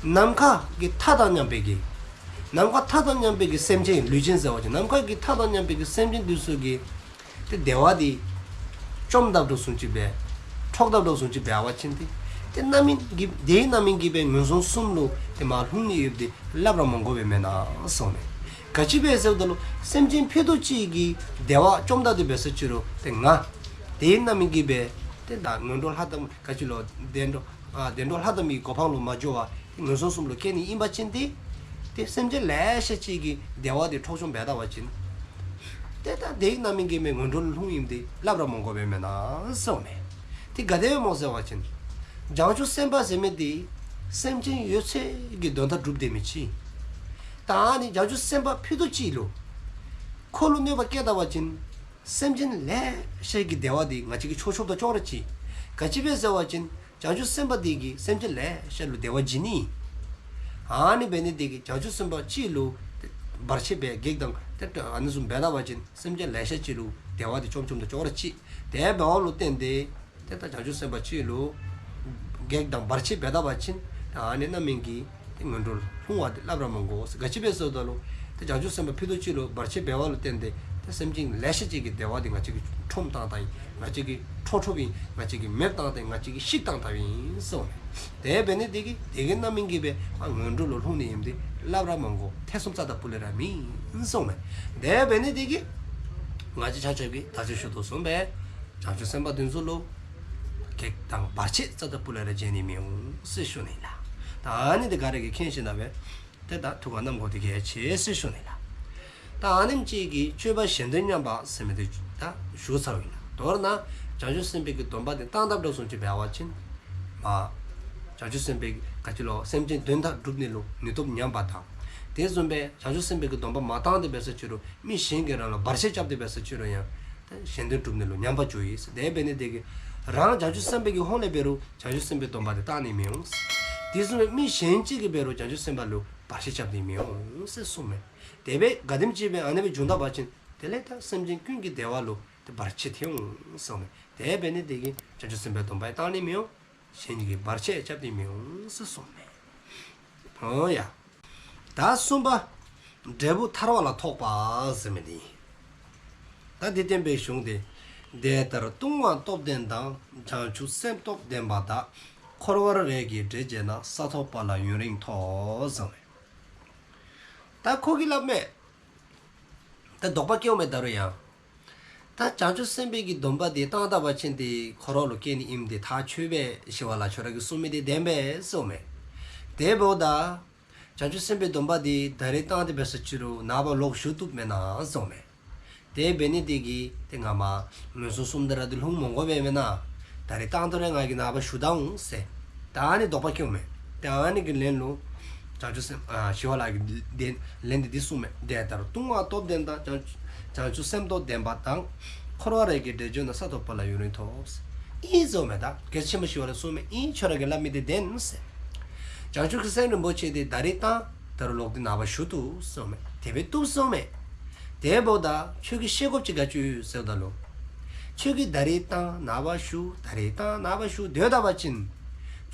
ནམ་མཁའ་གི་མཐའ་དང་མཉམ་པའི་གི་ནམ་མཁའ་མཐའ་དང་མཉམ་པའི་གི་སེམས་ཅན་ལུས་ཅན་ཟེར་བ་ཅིན་ནམ་མཁའ་གི་མཐའ་དང་མཉམ་པའི་གི་སེམས་ཅན་དེ་ཚུ་གི་ཏེ་བདེ་བ་དེ་བཅོམ་དཔ་འདྲཝ་བཟུམ་ཅིག་འབད་འཕྲོག་དཔ་འདྲཝ་བཟུམ་ཅིག་འབད་བ་ཅིན་ཏེ་ཏེ་རྣམ་སྨིན་གྱིས་དེའི་རྣམ་སྨིན་གྱིས་སྦེ་ངན་སོང་གསུམ་ལུ་ཏེ་མར་ལྷུང་ནི་ཡོདཔ་དེ་སླབ་ར་མ་དགོ་པས་མེན་ན་གསུངསམ་མས། ག་ཅི་སྦེ་ཟེར་བ་ཅིན་སེམས་ཅན་ཕྱི་དོ་གཅིག་གི་བདེ་བ་བཅོམ་དཔ་དེ་འབད་ས་ཅི་རུང་ཏེ་ང་དེའི་རྣམ་སྨིན་གྱིས་སྦེ་ཏེ་ད་ངན་འགྲོ་ལྷ་དང་ག་ཅི་ལོ་བདེ་འགྲོ་ཨ་བདེ་འགྲོ་ལྷ་དང་མིའི་གོ་འཕང་ལུ་མ་འགྱོ་བར་ཏེ་ངན་སོང་གསུམ་ལུ་སྐྱེ་ནི་ཨིན་པ་ཅིན་ཏེ་ཏེ་སེམས་ཅན་ལེ་ཤ་ཅིག་གི་བདེ་བ་དེ་འཕྲོག་བཅོམ་འབད་ད་པ་ཅིན་ཏེ་ད་དེའི་རྣམ་སྨིན་གྱིས་སྦེ་ངན་འགྲོ་ལུ་ལྷུང་ཡི་དེ་སླབ་ར་མ་དགོ་པས་མེན་ན་གསུངསམ་མས། ཏེ་ག་དེ་སྦེ་སྨོ་ཟེར་བ་ཅིན་བྱང་ཆུབ་སེམས་དཔའ་ཟེར་མི་དེ་སེམས་ཅན་ཡོད་ཚད་ཀྱི་དོན་དག་སྒྲུབ་སྡོད་མི་ཅིག། ད་ཨ་ནི་བྱང་ཆུབ་སེམས་དཔའ་ཕྱི་དོ་གཅིག་ལུ་ཁོ་ལུ་གནོད་པ་བཀལ་ད་པ་ཅིན་སེམས་ཅན་ལེ་ཤ་གི་བདེ་བ་དེ་ང་བཅས་ཀྱིས་འཕྲོག་འཕྲོགཔ་དང་ཅོག་ར་གཅིག། ག་ཅི་སྦེ་ཟེར་བ་ཅིན་བྱང་ཆུབ་སེམས་དཔའ་དེ་གིས་སེམས་ཅན་ལེ་ཤ་ལུ་བདེ་བ་བྱིན་ནི། ཨ་ནི་འབད་ནི་དེ་གིས་བྱང་ཆུབ་སེམས་དཔའ་གཅིག་ལུ་བར་ཆད་འབད་བགེགས་དང་ཏེ་ཨ་ནི་བཟུམ་འབད་ད་པ་ཅིན་སེམས་ཅན་ལེ་ཤ་ཅིག་ལུ་བདེ་བ་དེ་བཅོམ་བཅོམཔ་དང་ཅོག་ར་གཅིག། དེ་འབདཝ་ལུ་བརྟེན་ཏེ་ཏེ་ད་བྱང་ཆུབ་སེམས་དཔའ་གཅིག་ལུ་བགེགས་དང་བར་ཆད་འབད་ད་པ་ཅིན་ཏེ་ཨ་ནི་རྣམ་སྨིན་གྱིས་ཏེ་ངན་འགྲོ་ལུ་ལྷུང་བ་དེ་སླབ་ར་མ་དགོ་ཟེར། ག་ཅི་སྦེ་ཟེར་བ་ཅིན་ཏེ་བྱང་ཆུབ་སེམས་དཔའ་ཕྱི་དོ་གཅིག་ལུ་བར་ཆད་འབད་བ་ལུ་བརྟེན་ཏེ་ཏེ་སེམས་ཅན་ལེ་ཤ་ཅིག་གི་བདེ་བ་དེ་ང་བཅས་ཀྱིས་འཕྲོག་བཏང་ད་ཡི། ང་བཅས་ཀྱིས་འཕྲོག་འཕྲོགཔ་ཨིན། ང་བཅས་ཀྱིས་མེདཔ་བཏང་ད་ཡི། ང་བཅས་ཀྱིས་བཤིག་བཏང་ད་ཡི་གསུངསམ་མས། དེ་འབད་ནི་དེ་གིས་དེ་གི་རྣམ་སྨིན་གྱིས་སྦེ་ཨ་ངན་འགྲོ་ལུ་ལྷུང་ནི་ཨིནམ་དེ་སླབ་ར་མ་དགོ། ཐེ་ཚོམ་རྩ་དང་པོ་ལས་ར་མེད་གསུངསམ་མས། དེ་འབད་ནི་དེ་གིས་ང་བཅས་ཆ་ཁྱབ་ཀྱིས་ད་ཅི་ཞུ་དོ་བཟུམ་སྦེ་བྱང་ཆུབ་སེམས་དཔའ་དེ་ཚུ་ལུ་བགེགས་དང་བར་ཆད་རྩ་དང་པོ་ལས་ར་བྱིན་ནི་མི་འོང་ཟེར་ཞུ་ནི་ལགས། ད་ཨ་ནི་དེ་ག་ར་གིས་མཁྱེན་ཞིནམ་ལས་ཏེ་ད་ཐུགས་ཁར་བསྣམ་དགོ་དེ་གལ་ཆེ་ཟེར་ཞུ་ནི་ལགས། ད་ཨ་ནེམ་ཅིག་གིས་སྤྱོད་པ་གཞན་དོན་ཉམས་པ་ཟེར་མི་དེ་ད་ཞུ་ཚརཝ་ཨིན། མདོར་ན་བྱང་ཆུབ་སེམས་དཔའི་གི་སྡོམ་པ་དེ་བཏང་དཔ་འདྲཝ་བཟུམ་ཅིག་འབད་བ་ཅིན་མ་བྱང་ཆུབ་སེམས་དཔའི་ག་ཅི་ལོ་སེམས་ཅན་དོན་དག་སྒྲུབ་ནི་ལུ་ནུས་སྟོབས་ཉམས་པ་དང་། དེ་བཟུམ་སྦེ་བྱང་ཆུབ་སེམས་དཔའི་གི་སྡོམ་པ་མ་བཏང་སྟེ་འབད་ས་ཅི་རུང་མི་གཞན་གྱིས་རང་ལུ་བར་ཆད་རྐྱབ་སྟེ་འབད་ས་ཅི་རུང་ཡང་ད་གཞན་དོན་སྒྲུབ་ནི་ལུ་ཉམས་པ་འགྱོཝ་ཨིན། དེ་འབད་ནི་དེ་གིས་རང་བྱང་ཆུབ་སེམས་དཔའི་གི་ཧོངས་ལས་འབད་རུང་བྱང་ཆུབ་སེམས་དཔའི་སྡོམ་པ་དེ་བཏང་ནི་མི་འོང་། དེ་བཟུམ་སྦེ་མི་གཞན་གཅིག་གིས་འབད་རུང་བྱང་ཆུབ་སེམས་དཔའ་ལུ་བར་ཆད་རྐྱབ་ནི་མི་འོང་ཟེར་གསུངསམ་མས། དེ་སྦེ་ག་དེམ་ཅིག་སྦེ་ཨ་ནེ་སྦེ་བྱུང་ད་པ་ཅིན་དེ་ལས་ད་སེམས་ཅན་ཀུན་གྱི་བདེ་བ་ལུ་ཏེ་བར་ཆད་ཐེབས་འོང་གསུངསམ་མས། དེ་འབད་ནི་དེ་གིས་བྱང་ཆུབ་སེམས་དཔའི་སྡོམ་པ་ཡང་བཏང་ནི་མི་འོང་། གཞན་གྱིས་བར་ཆད་རྐྱབ་ནི་མི་འོང་ཟེར་གསུངསམ་མས། འོང་ཡ། ད་གསུམ་པ། འབྲས་བུ་ཐར་པ་ལ་ཐོགས་པ་ཟེར་མི་དེ་ཨིན། ད་འདི་བསྟན་པའི་གཞུང་དེ། དེ་ལྟར་ལྟུང་བ་སྟོབས་ལྡན་དང་། བྱང་ཆུབ་སེམས་སྟོབས་ལྡན་པ་དག། འཁོར་བར་རེས་ཀྱིས་འདྲེ་བྱེད་ན། ས་ཐོབ་པ་ལ་ཡུན་རིང་ཐོགས་ཟེར་མས། ད་ཁོ་གིས་སླབ་མས། དོགས་པ་སྐྱེཝ་མས་ད་རུང་ཡང་། ད་བྱང་ཆུབ་སེམས་དཔའི་གི་སྡོམ་པ་དེ་བཏང་ད་པ་ཅིན་དེ་འཁོར་བ་ལུ་སྐྱེ་ནི་ཨིནམ་དེ་ཐག་ཆོད་པས། ཞི་བ་ལྷ་ཁྱོད་ར་གིས་གསུངས་མི་དེ་བདེན་པས་ཟེརཝ་མས། དེ་འབདཝ་ད་བྱང་ཆུབ་སེམས་དཔའི་སྡོམ་པ་དེ་ད་རིས་བཏང་སྟེ་འབད་ས་ཅི་རུང་ནངས་པ་ལོག་ཞུ་བཏུབ་མེན་ན་ཟེརཝ་མས། དེ་འབད་ནི་དེ་གིས་དེ་ང་མ་ངན་སོང་གསུམ་དེ་ར་དེ་ལྷུང་མི་དགོ་པས་མེན་ན། ད་རིས་བཏང་དོ་རུང་ང་གིས་ནངས་པ་ཞུ་ད་འོང་ཟེར། ད་ཨ་ནི་དོགས་པ་སྐྱེཝ་མས། དེ་ཨ་ནི་གི་ལན་ལུ་བྱང་ཆུབ་སེམས་ཨ་ཞི་བ་ལྷ་གིས་དེ་ལན་དེ་འདི་གསུངས་མས། དེ་ལྟར་ལྟུང་བ་སྟོབས་ལྡན་དང་། བྱང་བྱང་ཆུབ་སེམས་སྟོབས་ལྡན་པ་དང་། འཁོར་བ་རེག་གི་འདྲེ་བཅོམ་ན། ས་ཐོབ་པ་ལ་ཡུན་རིང་ཐོགས། ཨིན་ཟེརཝ་མས། ད་རྒྱལ་སྲས་ཆེན་པོ་ཞི་བ་ལྷས་གསུངས་མས། ཨིན་ཁྱོད་ར་གིས་སླབ་མི་དེ་བདེན་ཟེར། བྱང་ཆུབ་ཀྱི་སེམས་རིན་པོ་ཆེ་དེ་ད་རིས་བཏང་ད་རུང་ལོག་སྟེ་ནངས་པ་ཞུ་བཏུབ་ཟེརཝ་མས། དེ་སྦེ་བཏུབ་ཟེརཝ་མས། དེ་འབདཝ་ད་ཁྱོད་ཀྱིས་ཤེས་དགོཔ་ཅིག་ག་ཅི་ཡོད་ཟེརཝ་ད་ལུ། ཁྱོད་ཀྱིས་ད་རིས་བཏང་ནངས་པ་ཞུ་ད་རིས་བཏང་ནངས་པ་ཞུ་སྡོད་ད་པ་ཅིན་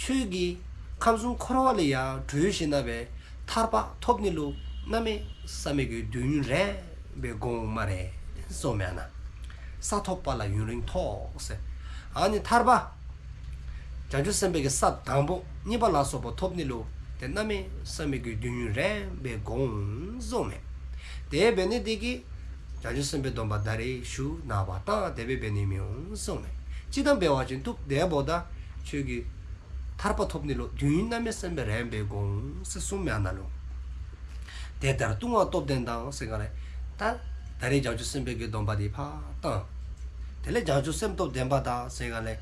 ཁྱོད་ཀྱིས་ཁམས་གསུམ་འཁོར་བ་ལས་ཡར་གྲོལ་ཞིནམ་ལས་ཐར་པ་ཐོབ་ནི་ལུ་གནམ་མེད་ས་མེད་ཀྱི་དུས་ཡུན་རིངམོ་སྦེ་འགོར་འོང་སྨ་རེ་ཟེརཝ་མས་ཨ་ནཱ། ས་ཐོབ་པ་ལ་ཡུན་རིང་ཐོགས་ཟེར། ཨ་ནི་ཐར་པ་བྱང་ཆུབ་སེམས་དཔའི་གི་ས་དང་པོ་གཉིས་པ་ལ་སོགས་པ་ཐོབ་ནི་ལུ་དེ་གནམ་མེད་ས་མེད་ཀྱི་དུས་ཡུན་རིངམོ་སྦེ་འགོར་འོང་ཟེརཝ་མས། དེ་འབད་ནི་དེ་གིས་བྱང་ཆུབ་སེམས་དཔའི་སྡོམ་པ་ད་རིས་ཞུ་ནངས་པ་བཏང་དེ་སྦེ་འབད་ནི་མི་འོང་ཟེརཝ་མས། ཅི་ལྟར་འབད་བ་ཅིན་བཏུབ། དེ་འབདཝ་ད་ཁྱོད་ཀྱིས་ཐར་པ་ཐོབ་ནི་ལུ་དུས་ཡུན་གནམ་མེད་ས་མེད་རིངམོ་སྦེ་འགོར་འོང་ཟེར་གསུངས་མས་ཨ་ནཱ་ལུ། དེ་ལྟར་ལྟུང་བ་སྟོབས་ལྡན་དང་ཟེར་ག་ལས། ད་ད་རིས་བྱང་ཆུབ་སེམས་དཔའི་གི་སྡོམ་པ་དེ་ཕར་བཏང་། དེ་ལས་བྱང་ཆུབ་སེམས་སྟོབས་ལྡན་པ་དང་ཟེར་ག་ལས།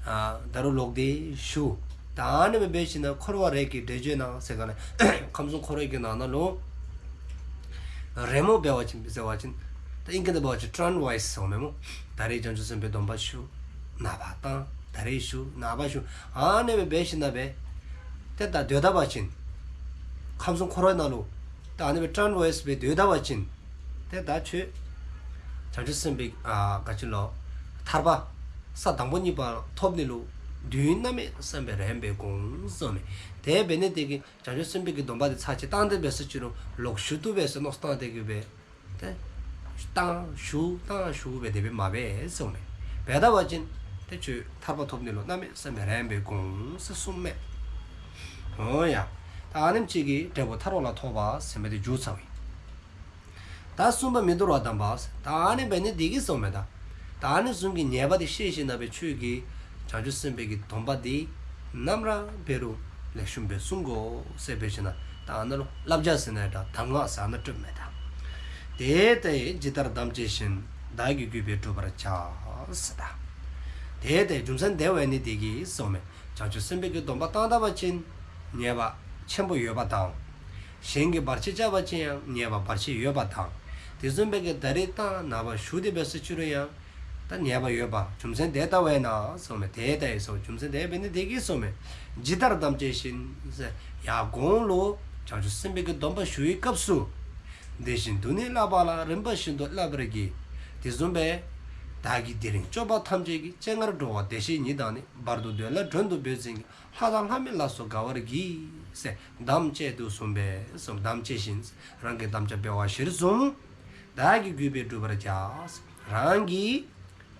ཨ་ད་རུང་ལོག་སྟེ་ཞུ། ད་ཨ་ནི་སྦེ་འབད་ཞིནམ་ལས་འཁོར་བ་རེག་གི་འདྲེ་བཅོམ་ན་ཟེར་ག་ལས། ཁམས་གསུམ་འཁོར་བའི་གི་ནང་ན་ལུ་རིངམོ་འབད་བ་ཅིན་ཟེར་བ་ཅིན། ད་ཨིང་སྐད་ནང་འབད་བ་ཅིན་ཊཱན་ཝའིས་ཟེརཝ་མས་སྨོ། ད་རིས་བྱང་ཆུབ་སེམས་དཔའི་སྡོམ་པ་ཞུ། ནངས་པ་བཏང་། ད་རིས་ཞུ། ནངས་པ་ཞུ། ཨ་ནི་སྦེ་འབད་ཞིནམ་ལས་ཏེ་ད་སྡོད་ད་པ་ཅིན། ཁམས་གསུམ་འཁོར་བའི་ནང་ལུ་ད་ཨ་ནི་སྦེ་ཊཱན་ཝའིས་སྦེ་སྡོད་ད་པ་ཅིན། ཏེ་ད་ཁྱོད་བྱང་ཆུབ་སེམས་དཔའི་ཨ་ག་ཅི་ལོ་ཐར་པ་ས་དང་པོ་གཉིས་པ་ཐོབ་ནི་ལུ་དུས་ཡུན་གནམ་མེད་ས་མེད་རིངམོ་སྦེ་འགོར་འོང་ཟེརཝ་མས། དེ་འབད་ནི་དེ་གིས་བྱང་ཆུབ་སེམས་དཔའི་གི་སྡོམ་པ་དེ་ཚར་གཅིག་བཏང་སྟེ་འབད་ས་ཅི་རུང་ལོག་ཞུ་བཏུབ་པས་ཟེར་མནོ་བསམ་བཏང་སྟེ་གི་སྦེ། ཏེ་བཏང་ཞུ་བཏང་ཞུ་སྦེ་དེ་སྦེ་མ་འབད་ཟེརཝ་མས། འབད་ད་པ་ཅིན་ཏེ་ཁྱོད་ཐར་པ་ཐོབ་ནི་ལུ་གནམ་མེད་ས་མེད་རིངམོ་སྦེ་འགོར་འོང་ཟེར་གསུངས་མས། འོང་ཡ། ད་ཨ་ནེམ་ཅིག་གིས་འབྲས་བུ་ཐར་པ་ལ་ཐོགས་པ་ཟེར་མི་དེ་མཇུག་ཚར་བས། ད་གསུམ་པ་མི་འདོར་བ་དམ་པ་ཟེར། ད་ཨ་ནི་འབད་ནི་དེ་གིས་ཟེརཝ་མས་ད། ད་ཨ་ནི་བཟུམ་གྱི་ཉེས་པ་དེ་ཤེས་ཞིནམ་ལས་ཁྱོད་ཀྱིས་བྱང་ཆུབ་སེམས་དཔའི་གི་སྡོམ་པ་དེ་ནམ་ར་འབད་རུང་ལེགས་ཤོམ་སྦེ་བསྲུང་དགོ་ཟེར་འབད་ཞིནམ་ལས་ད་ཨ་ནཱ་ལུ་བསླབ་བྱ་ཟེར་ན་ད་གདམས་ངག་ཟེར་ཨ་ནཱ་སྤྲོདཔ་མས་ད། དེ་ལྟས་ཇི་ལྟར་དམ་བཅས་བཞིན། བདག་གི་གུས་པས་བསྒྲུབ་པར་བྱ་ཟེར་ད། དེ་ལྟས་རྒྱུ་མཚན་དེ་འབད་ནི་དེ་གིས་ཟེརཝ་མས། བྱང་ཆུབ་སེམས་དཔའི་གི་སྡོམ་པ་བཏང་ད་པ་ཅིན་ཉེས་པ་ཆེན་པོ་ཡོད་པ་དང་། གཞན་གྱིས་བར་ཆད་རྐྱབ་པ་ཅིན་ཡང་ཉེས་པ་བར་ཆད་ཡོད་པ་དང་། དེ་བཟུམ་སྦེ་གི་ད་རིས་བཏང་ནངས་པ་ཞུ་སྟེ་འབད་ས་ཅི་རུང་ཡང་ད་ཉེས་པ་ཡོདཔ་རྒྱུ་མཚན་དེ་ལྟ་བས་ན་ཟེརཝ་མས། དེ་ལྟས་ཟེར་རྒྱུ་མཚན་དེ་འབད་ནི་དེ་གིས་ཟེརཝ་མས། ཇི་ལྟར་དམ་བཅས་བཞིན་ཟེར། ཡར་གོང་ལུ་བྱང་ཆུབ་སེམས་དཔའི་གི་སྡོམ་པ་ཞུ་བའི་སྐབས་སུ། དེ་བཞིན་དུ་ནི་བསླབ་པ་ལ། རིམ་པ་བཞིན་དུ་བསླབ་པར་བགྱི། དེ་བཟུམ་སྦེ་བདག་གིས་དེ་རིང་སྐྱོབ་པ་ཐམས་ཅད་ཀྱི། སྤྱན་སྔར་འགྲོ་བ་བདེ་གཤེགས་ཉིད་དང་ནི། བར་དུ་འདོད་ལ་མགྲོན་དུ་བོས་ཟིན་གྱི། ལྷ་དང་ལྷ་མིན་ལ་སོགས་དགའ་བར་གྱིས་ཟེར། དམ་བཅས་དུ་བཟུང་བས་ཟེར། དམ་བཅས་བཞིན་རང་གིས་དམ་བཅའ་འབད་བ་གཞིར་བཟུང་། བདག་གི་གུས་པས་བསྒྲུབ་པར་བྱ། རང་གིས་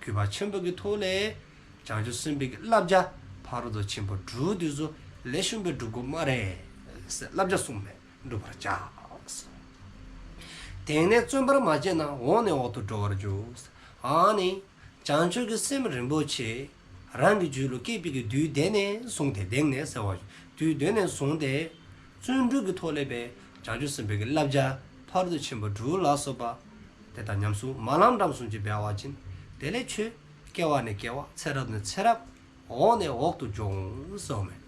གུས་པ་ཆེན་པོ་གི་ཐོག་ལས་བྱང་ཆུབ་སེམས་དཔའི་གི་བསླབ་བྱ་ཕ་རོལ་ཏུ་ཕྱིན་པ་དྲུག་དེ་ཚུ་ལེགས་ཤོམ་སྦེ་སྒྲུབ་དགོ་སྨ་རེ་ཟེར་བསླབ་བྱ་གསུངས་མས། བསྒྲུབ་པར་བྱ། དེང་ནས་བརྩོན་པར་མ་བྱས་ན། འོག་ནས་འོག་ཏུ་འགྲོ་བར་འགྱུར། ཨ་ནི་བྱང་ཆུབ་ཀྱི་སེམས་རིན་པོ་ཆེ་རང་གི་རྒྱུད་ལུ་སྐྱེས་པའི་གི་དུས་དེ་ནས་བཟུང་སྟེ། དེང་ནས་ཟེར་བ་དུས་དེ་ནས་བཟུང་སྟེ་བརྩོན་འགྲུས་ཀྱི་ཐོག་ལས་སྦེ་བྱང་ཆུབ་སེམས་དཔའི་གི་བསླབ་བྱ་ཕ་རོལ་ཏུ་ཕྱིན་པ་དྲུག་ལ་སོགས་པ་དེ་དག་ཉམས་སུ་མ་བླངམ་བླངམ་བཟུམ་ཅིག་འབད་བ་ཅིན། དེ་ལས་ཁྱོད་སྐྱེ་བ་ནས་སྐྱེ་བ་ཚེ་རབས་ནས་ཚེ་རབས་འོག་ནས་འོག་ཏུ་འགྱོ་འོང་ཟེརཝ་མས།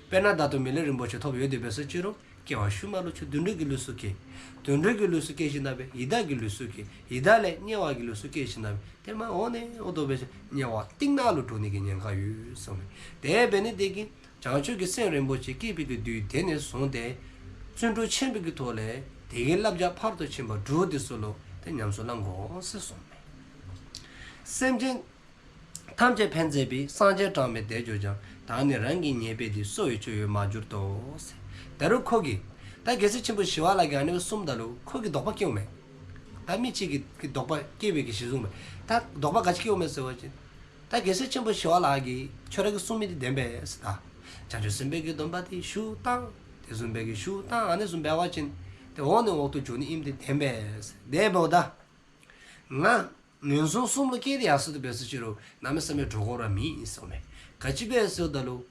དཔེར་ན་ད་ལྟོ་མི་ལུས་རིན་པོ་ཆེ་ཐོབ་ཡོད་དེ་འབད་ས་ཅི་རུང་སྐྱེ་བ་ཤུལ་མ་ལུ་ཁྱོད་དུད་འགྲོ་གི་ལུས་སུ་སྐྱེ། དུད་འགྲོ་གི་ལུས་སུ་སྐྱེ་ཞིནམ་ལས་ཡི་དྭགས་ཀྱི་ལུས་སུ་སྐྱེ། ཡི་དྭགས་ལས་དམྱལ་བ་གི་ལུས་སུ་སྐྱེ་ཞིནམ་ལས་དེ་མ་འོག་ནས་འོག་ཏུ་འབད་ཞིནམ་དམྱལ་བ་གཏིང་ནག་ལུ་འགྲོ་ནི་གི་ཉེན་ཁ་ཡོད་ཟེརཝ་མས། དེ་འབད་ནི་དེ་གིས་བྱང་ཆུབ་ཀྱི་སེམས་རིན་པོ་ཆེ་སྐྱེས་པའི་གི་དུས་དེ་ནས་བཟུང་སྟེ་བརྩོན་འགྲུས་ཆེན་པོའི་གི་ཐོག་ལས་དེ་གི་བསླབ་བྱ་ཕ་རོལ་ཏུ་ཕྱིན་པ་དྲུག་དེ་ཚུ་ལུ་དེ་ཉམས་སུ་བླང་དགོ་ཟེར་གསུངས་མས། སེམས་ཅན་ཐམས་ཅད་ཕན་མཛད་པའི། སངས་རྒྱས་གྲངས་མེད་བདེ་འབྱུང་ཀྱང་། བདག་ནི་རང་གི་ཉེས་པས་འདི། གསོ་བའི་སྤྱོད་ཡུལ་མ་གྱུར་ཏོ། ད་རུང་ཁོ་གིས་ད་རྒྱལ་སྲས་ཆེན་པོ་ཞི་བ་ལྷ་གིས་ཨ་ནི་སྦེ་གསུངམ་ད་ལུ་ཁོ་གིས་དོགས་པ་སྐྱེཝ་མས། ད་མི་གཅིག་གིས་གིས་དོགས་པ་སྐྱེ་བའི་གི་གཞི་བཟུང་མས། ད་དོགས་པ་ག་ཅི་སྐྱེཝ་མས་ཟེར་བ་ཅིན། ད་རྒྱལ་སྲས་ཆེན་པོ་ཞི་བ་ལྷ་གིས་ཁྱོད་ར་གིས་གསུངས་མི་དེ་བདེན་པས་ཟེར་ད། བྱང་ཆུབ་སེམས་དཔའི་གི་སྡོམ་པ་དེ་ཞུ་བཏང་། དེ་བཟུམ་སྦེ་གི་ཞུ་བཏང་། ཨ་ནི་བཟུམ་འབད་བ་ཅིན་དེ་འོག་ནས་འོག་ཏུ་འགྱོ་ནི་ཨིནམ་དེ་བདེན་པས་ཟེར། དེ་འབདཝ་ད། ང་ངན་སོང་གསུམ་ལུ་སྐྱེས་ཏེ་ཡར་སོང་སྟེ་འབད་ས་ཅིག་རུང་གནམ་མེད་ས་མེད་འདྲོག་དགོ་ར་མེད་ཟེརཝ་མས། ག་ཅི་སྦེ་ཟེར་བ་ཅིན་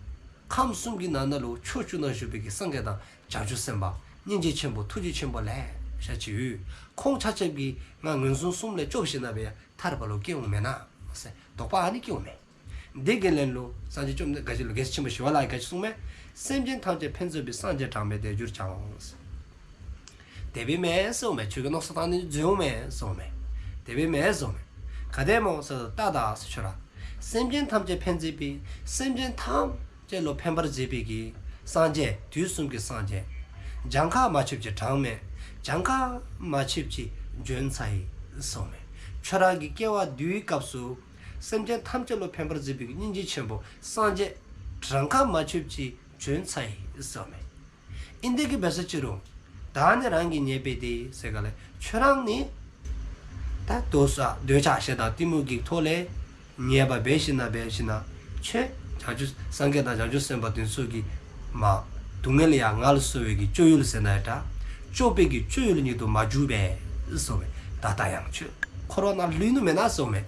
ཁམས་གསུམ་གྱི་ནང་ན་ལུ་ཕྱོགས་བཅུ་ན་བཞུགས་པའི་གི་སངས་རྒྱས་དང་བྱང་ཆུབ་སེམས་དཔའ་སྙིང་རྗེ་ཆེན་པོ་ཐུགས་རྗེ་ཆེན་པོ་ལེ་ཤ་ཅིག་ཡོད། ཁོང་ཆ་ཁྱབ་ཀྱིས་ང་ངན་སོང་གསུམ་ལས་སྐྱོབ་ཞིནམ་ལས་ཡང་ཐར་པ་ལུ་སྐྱེལ་འོང་མེན་ན་ཟེར་དོགས་པ་ཨ་ནི་སྐྱེཝ་མས། དེ་གི་ལན་ལུ་སངས་རྒྱས་བཅོམ་ལྡན་འདས་རྒྱལ་སྲས་ཆེན་པོ་ཞི་བ་ལྷ་གིས་ག་ཅི་གསུངསམ་མས། སེམས་ཅན་ཐམས་ཅད་ཕན་མཛད་པའི། སངས་རྒྱས་གྲངས་མེད་དེར་གྱུར་ཀྱང་། དེ་སྦེ་མེན་ཟེརཝ་མས། ཁྱོད་ཀྱི་མནོ་བསམ་བཏང་ནི་འཛོལཝ་མས་ཟེརཝ་མས། དེ་སྦེ་མེན་ཟེརཝ་མས། ག་དེ་སྨོ་ཟེར་བ་ཅིན་ད་ཟེར་ཁྱོད་ར་སེམས་ཅན་ཐམས་ཅད་ཕན་མཛད་པའི། སེམས་ཅན་ཐམས་ཅད་ལུ་ཕན་པར་མཛད་པའི་གི་སངས་རྒྱས་དུས་གསུམ་གྱི་སངས་རྒྱས། གྱངས་ཁ་མ་ཆོདཔ་ཅིག་གྲངས་མེད་གྱངས་ཁ་མ་ཆོདཔ་ཅིག་བྱོན་ཚར་ཡི་ཟེརཝ་མས། ཁྱོད་ར་གི་སྐྱེ་བ་འདིའི་སྐབས་སུ་སེམས་ཅན་ཐམས་ཅད་ལུ་ཕན་པར་མཛད་པའི་གི་སྙིང་རྗེ་ཆེན་པོ་སངས་རྒྱས་གྱངས་ཁ་མ་ཆོདཔ་ཅིག་བྱོན་ཚར་ཡི་ཟེརཝ་མས། ཨིན་དེ་གི་འབད་ས་ཅིག་རུང་ད་ནི་རང་གི་ཉེས་པ་དེ་ཟེར་ག་ལས་ཁྱོད་ར་ནི་ད་འདོད་ཆགས་འདོད་ཆགས་ཞེ་སྡང་གཏི་མུག་གི་ཐོག་ལས་ཉེས་པ་འབད་ཞིནམ་ལས་འབད་ཞིནམ་ལས་ཁྱོད་བྱང་ཆུབ་སངས་རྒྱས་དང་བྱང་ཆུབ་སེམས་དཔའ་དེ་ཚུ་གིས་མ་སྡུག་བསྔལ་ཡང་ང་ལུ་གསོ་བའི་གི་སྤྱོད་ཡུལ་ཟེར་ན་ཡང་འདྲ། སྐྱོབ་པའི་གི་སྤྱོད་ཡུལ་ཉིད་དུ་མ་གྱུར་པས་ཟེརཝ་མས། ད་ལྟ་ཡང་ཁྱོད་འཁོར་བ་ནང་ལུས་ནུག་མེན་ན་ཟེརཝ་མས།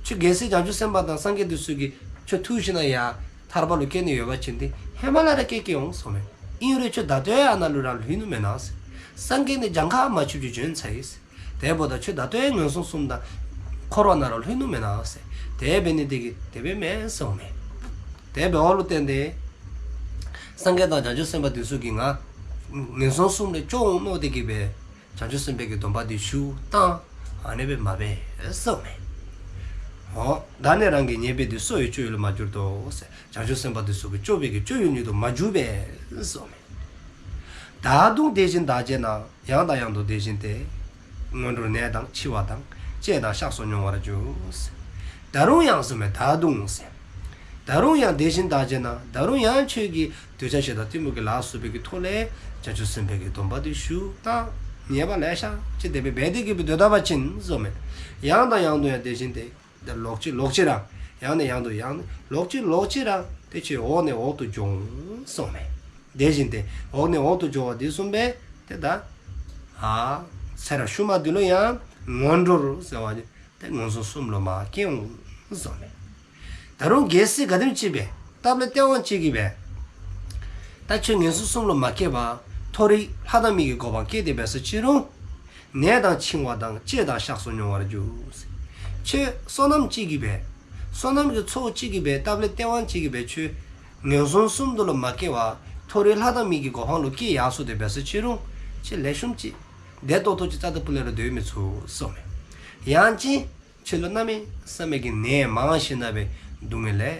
ཁྱོད་གལ་སྲིད་བྱང་ཆུབ་སེམས་དཔའ་དང་སངས་རྒྱས་དེ་ཚུ་གིས་ཁྱོད་ཐུགས་ཞིནམ་ལས་ཡར་ཐར་པ་ལུ་སྐྱེལ་ནི་ཡོད་པ་ཅིན་ཏེ་ཧེ་མ་ལས་ར་སྐྱེལ་སྐྱེལ་འོང་ཟེརཝ་མས། ཨིན་རུང་ཁྱོད་ད་ལྟོ་ཡང་ཨ་ནཱ་ལུ་ར་ལུས་ནུག་མེན་ན་ཟེར། སངས་རྒྱས་ནི་གྱངས་ཁ་མ་ཆོདཔ་ཅིག་བྱོན་ཚར་ཡི་ཟེར། དེ་འབདཝ་ད་ཁྱོད་ད་ལྟོ་ཡང་ངན་སོང་གསུམ་དང་འཁོར་བ་ནང་ལུ་ལུས་ནུག་མེན་ན་ཟེར། དེ་འབད་ནི་དེ་གིས་དེ་སྦེ་མེན་ཟེརཝ་མས། དེ་འབདཝ་ལུ་བརྟེན་ཏེ་སངས་རྒྱས་དང་བྱང་ཆུབ་སེམས་དཔའ་དེ་ཚུ་གིས་ང་ངན་སོང་གསུམ་ལས་སྐྱོབ་འོང་མནོ་སྟེ་གི་སྦེ་བྱང་ཆུབ་སེམས་དཔའི་གི་སྡོམ་པ་དེ་ཞུ་བཏང་། ཨ་ནི་སྦེ་མ་འབད་ཟེརཝ་མས། འོ་ད་ནི་རང་གི་ཉེས་པ་དེ་གསོ་བའི་སྤྱོད་ཡུལ་མ་གྱུར་ཏོ་ཟེར། བྱང་ཆུབ་སེམས་དཔའ་དེ་ཚུ་གིས་སྐྱོབ་པའི་གི་སྤྱོད་ཡུལ་ཉིད་དུ་མ་གྱུར་པས་ཟེརཝ་མས། ད་དུང་དེ་བཞིན་བདག་བྱེད་ན། ཡང་དང་ཡང་དུ་དེ་བཞིན་ཏེ། ངན་འགྲོར་ནད་དང་འཆི་བ་དང་། བཅད་དང་གཤགས་སུ་མྱོང་བར་འགྱུར་ཟེར། ད་རུང་ཡང་ཟེརཝ་མས། ད་དུང་ཟེར། ད་རུང་ཡང་དེ་བཞིན་བདག་བྱེད་ན། ད་རུང་ཡང་ཁྱོད་ཀྱིས་འདོད་ཆགས་ཞེ་སྡང་གཏི་མུག་གི་ལ་སོགས་པའི་གི་ཐོག་ལས་བྱང་ཆུབ་སེམས་དཔའི་གི་སྡོམ་པ་དེ་ཞུ་བཏང་། ཉེས་པ་ལེ་ཤ་ཅིག་དེ་སྦེ་འབད་དེ་གི་སྦེ་སྡོད་ད་པ་ཅིན་ཟེརཝ་མས། ཡང་དང་ཡང་དུ་ཡང་དེ་བཞིན་ཏེ། ད་ལོག་ཅི་ལོག་ཅི་ར་ཡང་ནས་ཡང་དུ་ཡང་ནས་ལོག་ཅི་ལོག་ཅི་ར་ཏེ་ཁྱོད་འོག་ནས་འོག་ཏུ་འགྱོ་འོང་ཟེརཝ་མས། དེ་བཞིན་ཏེ་འོག་ནས་འོག་ཏུ་འགྱོ་བ་དེ་བཟུམ་སྦེ་ཏེ་ད་ཨ་ཚེ་རབས་ཤུལ་མ་འདི་ལུ་ཡང་ངན་འགྲོར་ཟེར་བ་ཅིན་ཏེ་ངན་སོང་གསུམ་ལུ་མ་སྐྱེ་འོང་ཟེརཝ་མས། ད་རུང་གལ་སྲིད་ག་དེམ་ཅིག་སྦེ་སྟབས་ལེགས་སྟེས་དབང་ཅིག་གིས་སྦེ་ད་ཁྱོད་ངན་སོང་གསུམ་ལུ་མ་སྐྱེ་བར་མཐོ་རིས་ལྷ་དང་མི་གི་གོ་འཕང་བསྐྱལ་ཏེ་འབད་སོ་ཅི་རུང་ནད་དང་འཆིང་བ་དང་བཅད་དང་གཤགས་སུ་མྱོང་བར་འགྱུར། ཁྱོད་བསོད་ནམས་ཅིག་གིས་སྦེ་བསོད་ནམས་ཀྱི་ཚོགས་ཅིག་གིས་སྦེ་སྟབས་ལེགས་སྟེས་དབང་ཅིག་གིས་སྦེ་ཁྱོད་ངན་སོང་གསུམ་དུ་ལུ་མ་སྐྱེ་བར་མཐོ་རིས་ལྷ་དང་མི་གི་གོ་འཕང་ལུ་སྐྱེས་ཡར་སོ་སྟེ་འབད་སོ་ཅི་རུང་ཁྱོད་ལེགས་ཤོམ་ཅིག་བདེ་ཏོག་ཏོ་ཅིག་རྩ་དང་པོ་ལས་ར་སྡོད་མི་ཚུགས་ཟེརཝ་མས། ཡང་ཅིན་ཁྱོད་ལུ་གནམ་མེད་ས་མེད་ཀྱི་ནད་མང་ཞིནམ་ལས་སྡུག་བསྔལ་ལེ་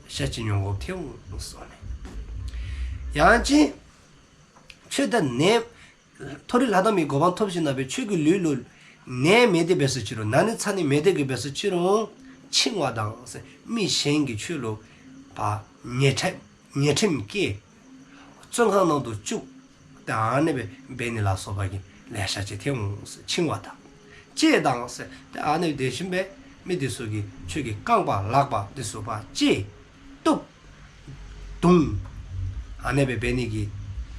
ཤ་ཅིག་མྱོང་དགོཔ་ཐལ་འོང་ཟེརཝ་མས། ཡང་ཅིན་ཁྱོད་ད་ནད་མཐོ་རིས་ལྷ་དང་མིའི་གོ་འཕང་ཐོབ་ཞིནམ་ལས་ཁྱོད་ཀྱི་ལུས་ལུ་ནད་མེད་དེ་འབད་སོ་ཅི་རུང་ན་ནི་ཚ་ནི་མེད་དེ་གི་འབད་སོ་ཅི་རུང་འཆིང་བ་དང་ཟེར་མི་གཞན་གྱིས་ཁྱོད་ལུ་ཕར་ཉེས་ཁྲིམས་ཉེས་ཁྲིམས་བཀལ། བཙོན་ཁང་ནང་དུ་བཅུག། ད་ཨ་ནི་སྦེ་འབད་ནི་ལ་སོགས་པ་གི་ལེ་ཤ་ཅིག་ཐལ་འོང་ཟེར། འཆིང་བ་དང་། བཅད་དང་ཟེར། ད་ཨ་ནི་དེ་བཞིན་སྦེ་མི་དེ་ཚུ་གིས་ཁྱོད་ཀྱི་རྐང་པ་ལག་པ་དེ་ཚུ་ཕར་བཅད། གཏུབ། བརྡུང་། ཨ་ནི་སྦེ་འབད་ནི་གི་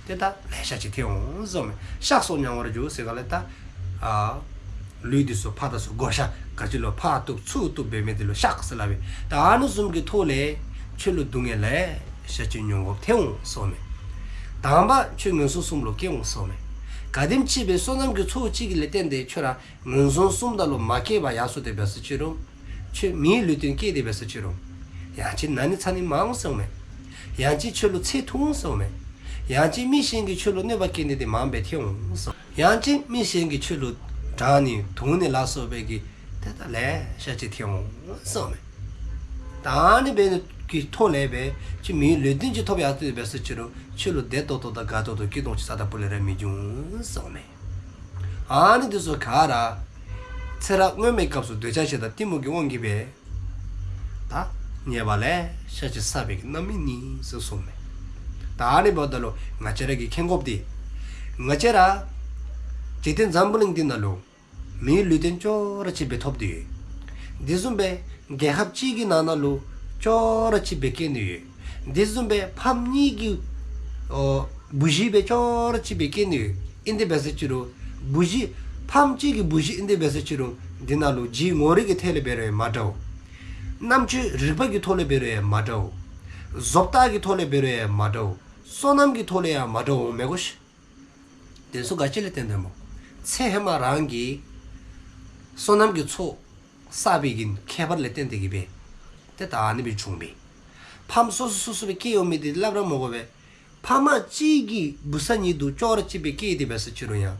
ཏེ་ད་ལེ་ཤ་ཅིག་ཐལ་འོང་ཟེརཝ་མས། གཤགས་སུ་མྱོང་བར་འགྱུར་ཟེར་ག་ལས་ད་ཨ་ལུས་དེ་ཚུ་ཕར་ད་ཚུར་བགོ་བཤའ་ག་ཅི་ལུ་ཕར་གཏུབ་ཚུར་གཏུབ་འབད་མི་དེ་ལུ་གཤགས་ཟེར་སླབ་པས། ད་ཨ་ནི་བཟུམ་གྱི་ཐོག་ལས་ཁྱོད་ལུ་སྡུག་བསྔལ་ལེ་ཤ་ཅིག་མྱོང་དགོཔ་ཐལ་འོང་ཟེརཝ་མས། དང་པ་ཁྱོད་ངན་སོང་གསུམ་ལུ་སྐྱེ་འོང་ཟེརཝ་མས། ག་དེམ་ཅིག་སྦེ་བསོད་ནམས་ཀྱི་ཚོགས་ཅིག་གི་ལས་བརྟེན་ཏེ་ཁྱོད་ར་ངན་སོང་གསུམ་དག་ལུ་མ་སྐྱེ་བར་ཡར་སོ་སྟེ་འབད་སོ་ཅི་རུང་ཁྱོད་མིའི་ལུས་རྟེན་སྐྱེས་ཏེ་འབད་སོ་ཅི་རུང་ཡང་ཅིན་ན་ནི་ཚ་ནི་མང་འོང་ཟེརཝ་མས། ཡང་ཅིན་ཁྱོད་ལུ་ཚེ་ཐུང་འོང་ཟེརཝ་མས། ཡང་ཅིན་མི་གཞན་གྱིས་ཁྱོད་ལུ་གནོད་པ་བསྐྱལ་ནི་དེ་མང་སྦེ་ཐལ་འོང་ཟེར། ཡང་ཅིན་མི་གཞན་གྱིས་ཁྱོད་ལུ་དྲང་ནི་བརྡུང་ནི་ལ་སོགས་པའི་གི་ཏེ་ད་ལེ་ཤ་ཅིག་ཐལ་འོང་ཟེརཝ་མས། ད་ཨ་ནི་འབད་ནི་གི་ཐོག་ལས་སྦེ་ཁྱོད་མིའི་ལུས་རྟེན་ཅིག་ཐོབ་ཡར་སོ་སྟེ་འབད་སོ་ཅི་རུང་ཁྱོད་ལུ་བདེ་ཏོག་ཏོ་དང་དགའ་ཏོག་ཏོ་སྐྱིད་ཏོང་ཅིག་རྩ་དང་པོ་ལས་ར་མི་འབྱུང་ཟེརཝ་མས། ཨ་ནི་དེ་ཚུ་ག་ར་ཚེ་རབས་སྔོན་མའི་སྐབས་སུ་འདོད་ཆགས་ཞེ་སྡང་གཏི་མུག་གི་དབང་གིས་སྦེ་ད་ཉེས་པ་ལེ་ཤ་ཅིག་བསགས་པའི་གི་རྣམ་སྨིན་ཨིན་ཟེར་གསུངསམ་མས། ད་ཨ་ནི་འབདཝ་ད་ལུ་ང་བཅས་ར་གིས་མཁྱེན་དགོཔ་འདི་ང་བཅས་ར་འཇིག་རྟེན་འཛམ་བུ་གླིང་འདི་ནང་ལུ་མིའི་ལུས་རྟེན་ཅོག་ར་གཅིག་སྦེ་ཐོབ་སྟེ་ཡོད། དེ་བཟུམ་སྦེ་རྒྱལ་ཁབ་གཅིག་གི་ནང་ན་ལུ་ཅོག་ར་གཅིག་སྦེ་སྐྱེས་ནི་ཡོད། དེ་བཟུམ་སྦེ་ཕམ་གཉིས་ཀྱི་ཨོ་བུ་གཞི་སྦེ་ཅོག་ར་གཅིག་སྦེ་སྐྱེས་ནི་ཡོད། ཨིན་དེ་འབད་ས་ཅི་རུང་བུ་གཞི་ཕམ་གཅིག་གི་བུ་གཞི་ཨིན་དེ་འབད་ས་ཅི་རུང་ འདི་ནང་ལུ་ལྗིད་ངོ་རིས་ཀྱི་ཐད་ལས་འབད་རུང་ཡང་མ་འདྲཝ། རྣམ་དཔྱོད་རིག་པ་གི་ཐོག་ལས་འབད་རུང་ཡང་མ་འདྲཝ། བཟོ་ལྟ་གི་ཐོག་ལས་འབད་རུང་ཡང་མ་འདྲཝ། བསོད་ནམས་ཀྱི་ཐོག་ལས་ཡང་མ་འདྲཝ་འོང་མས་གོ་ཤིག། དེ་ཚུ་ག་ཅི་ལས་བརྟེན་ཏེ་སྨོ། ཚེ་ཧེ་མ་རང་གི་བསོད་ནམས་ཀྱི་ཚོགས་བསགས་པའི་གི་ཁྱད་པར་ལས་བརྟེན་ཏེ་གི་སྦེ་ཏེ་ད་ཨ་ནི་སྦེ་བྱུང་པས། ཕམ་སོ་སོ་སོ་སོ་སྦེ་སྐྱེ་འོང་མི་དེ་སླབ་ར་མི་དགོ་པས། ཕ་མ་གཅིག་གི་བུ་ཚ་གཉིས་འདུག། ཅོག་ར་གཅིག་སྦེ་སྐྱེས་ཏེ་འབད་སོ་ཅི་རུང་ཡང་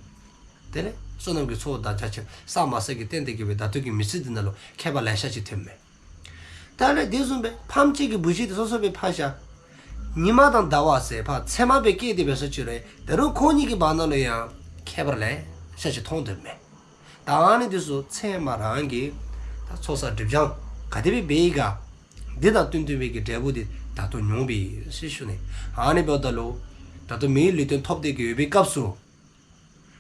དེ་ལས་བསོད་ནམས་ཀྱི་ཚོགས་དང་བརྒྱ་ཆ་བསགས་མ་བསགས་ཀྱིས་བརྟེན་ཏེ་གི་སྦེ་ད་ལྟོ་གི་མི་ཚེ་འདི་ནང་ལུ་ཁྱད་པར་ལེ་ཤ་ཅིག་ཐོནམ་མས། ད་ལས་དེ་བཟུམ་སྦེ་ཕམ་གཅིག་གི་བུ་གཞི་དེ་སོ་སོ་སྦེ་ཕར་བཞག། ཉི་མ་དང་ཟླ་བ་ཟེར་ཕར་མཚེ་མ་སྦེ་སྐྱེས་ཏེ་འབད་སོ་ཅི་རུང་ད་རུང་ཁོང་གཉིས་ཀྱི་བར་ན་ལུ་ཡང་ཁྱད་པར་ལེ་ཤ་ཅིག་མཐོང་དོ་མས། ད་ཨ་ནི་དེ་ཚུ་ཚེ་ཧེ་མ་རང་གི་ད་ཚོགས་བསགས་སྒྲིབ་སྦྱང་ག་དེ་སྦེ་འབད་ཡི་ག། འདི་དང་བསྟུན་བསྟུན་པའི་གི་འབྲས་བུ་དེ་ད་ལྟོ་མྱོང་པས་ཟེར་ཞུ་ནི། ཨ་ནི་འབདཝ་ད་ལུ་ད་ལྟོ་མིའི་ལུས་རྟེན་ཐོབ་སྟེ་གི་ཡོད་པའི་སྐབས་སུ་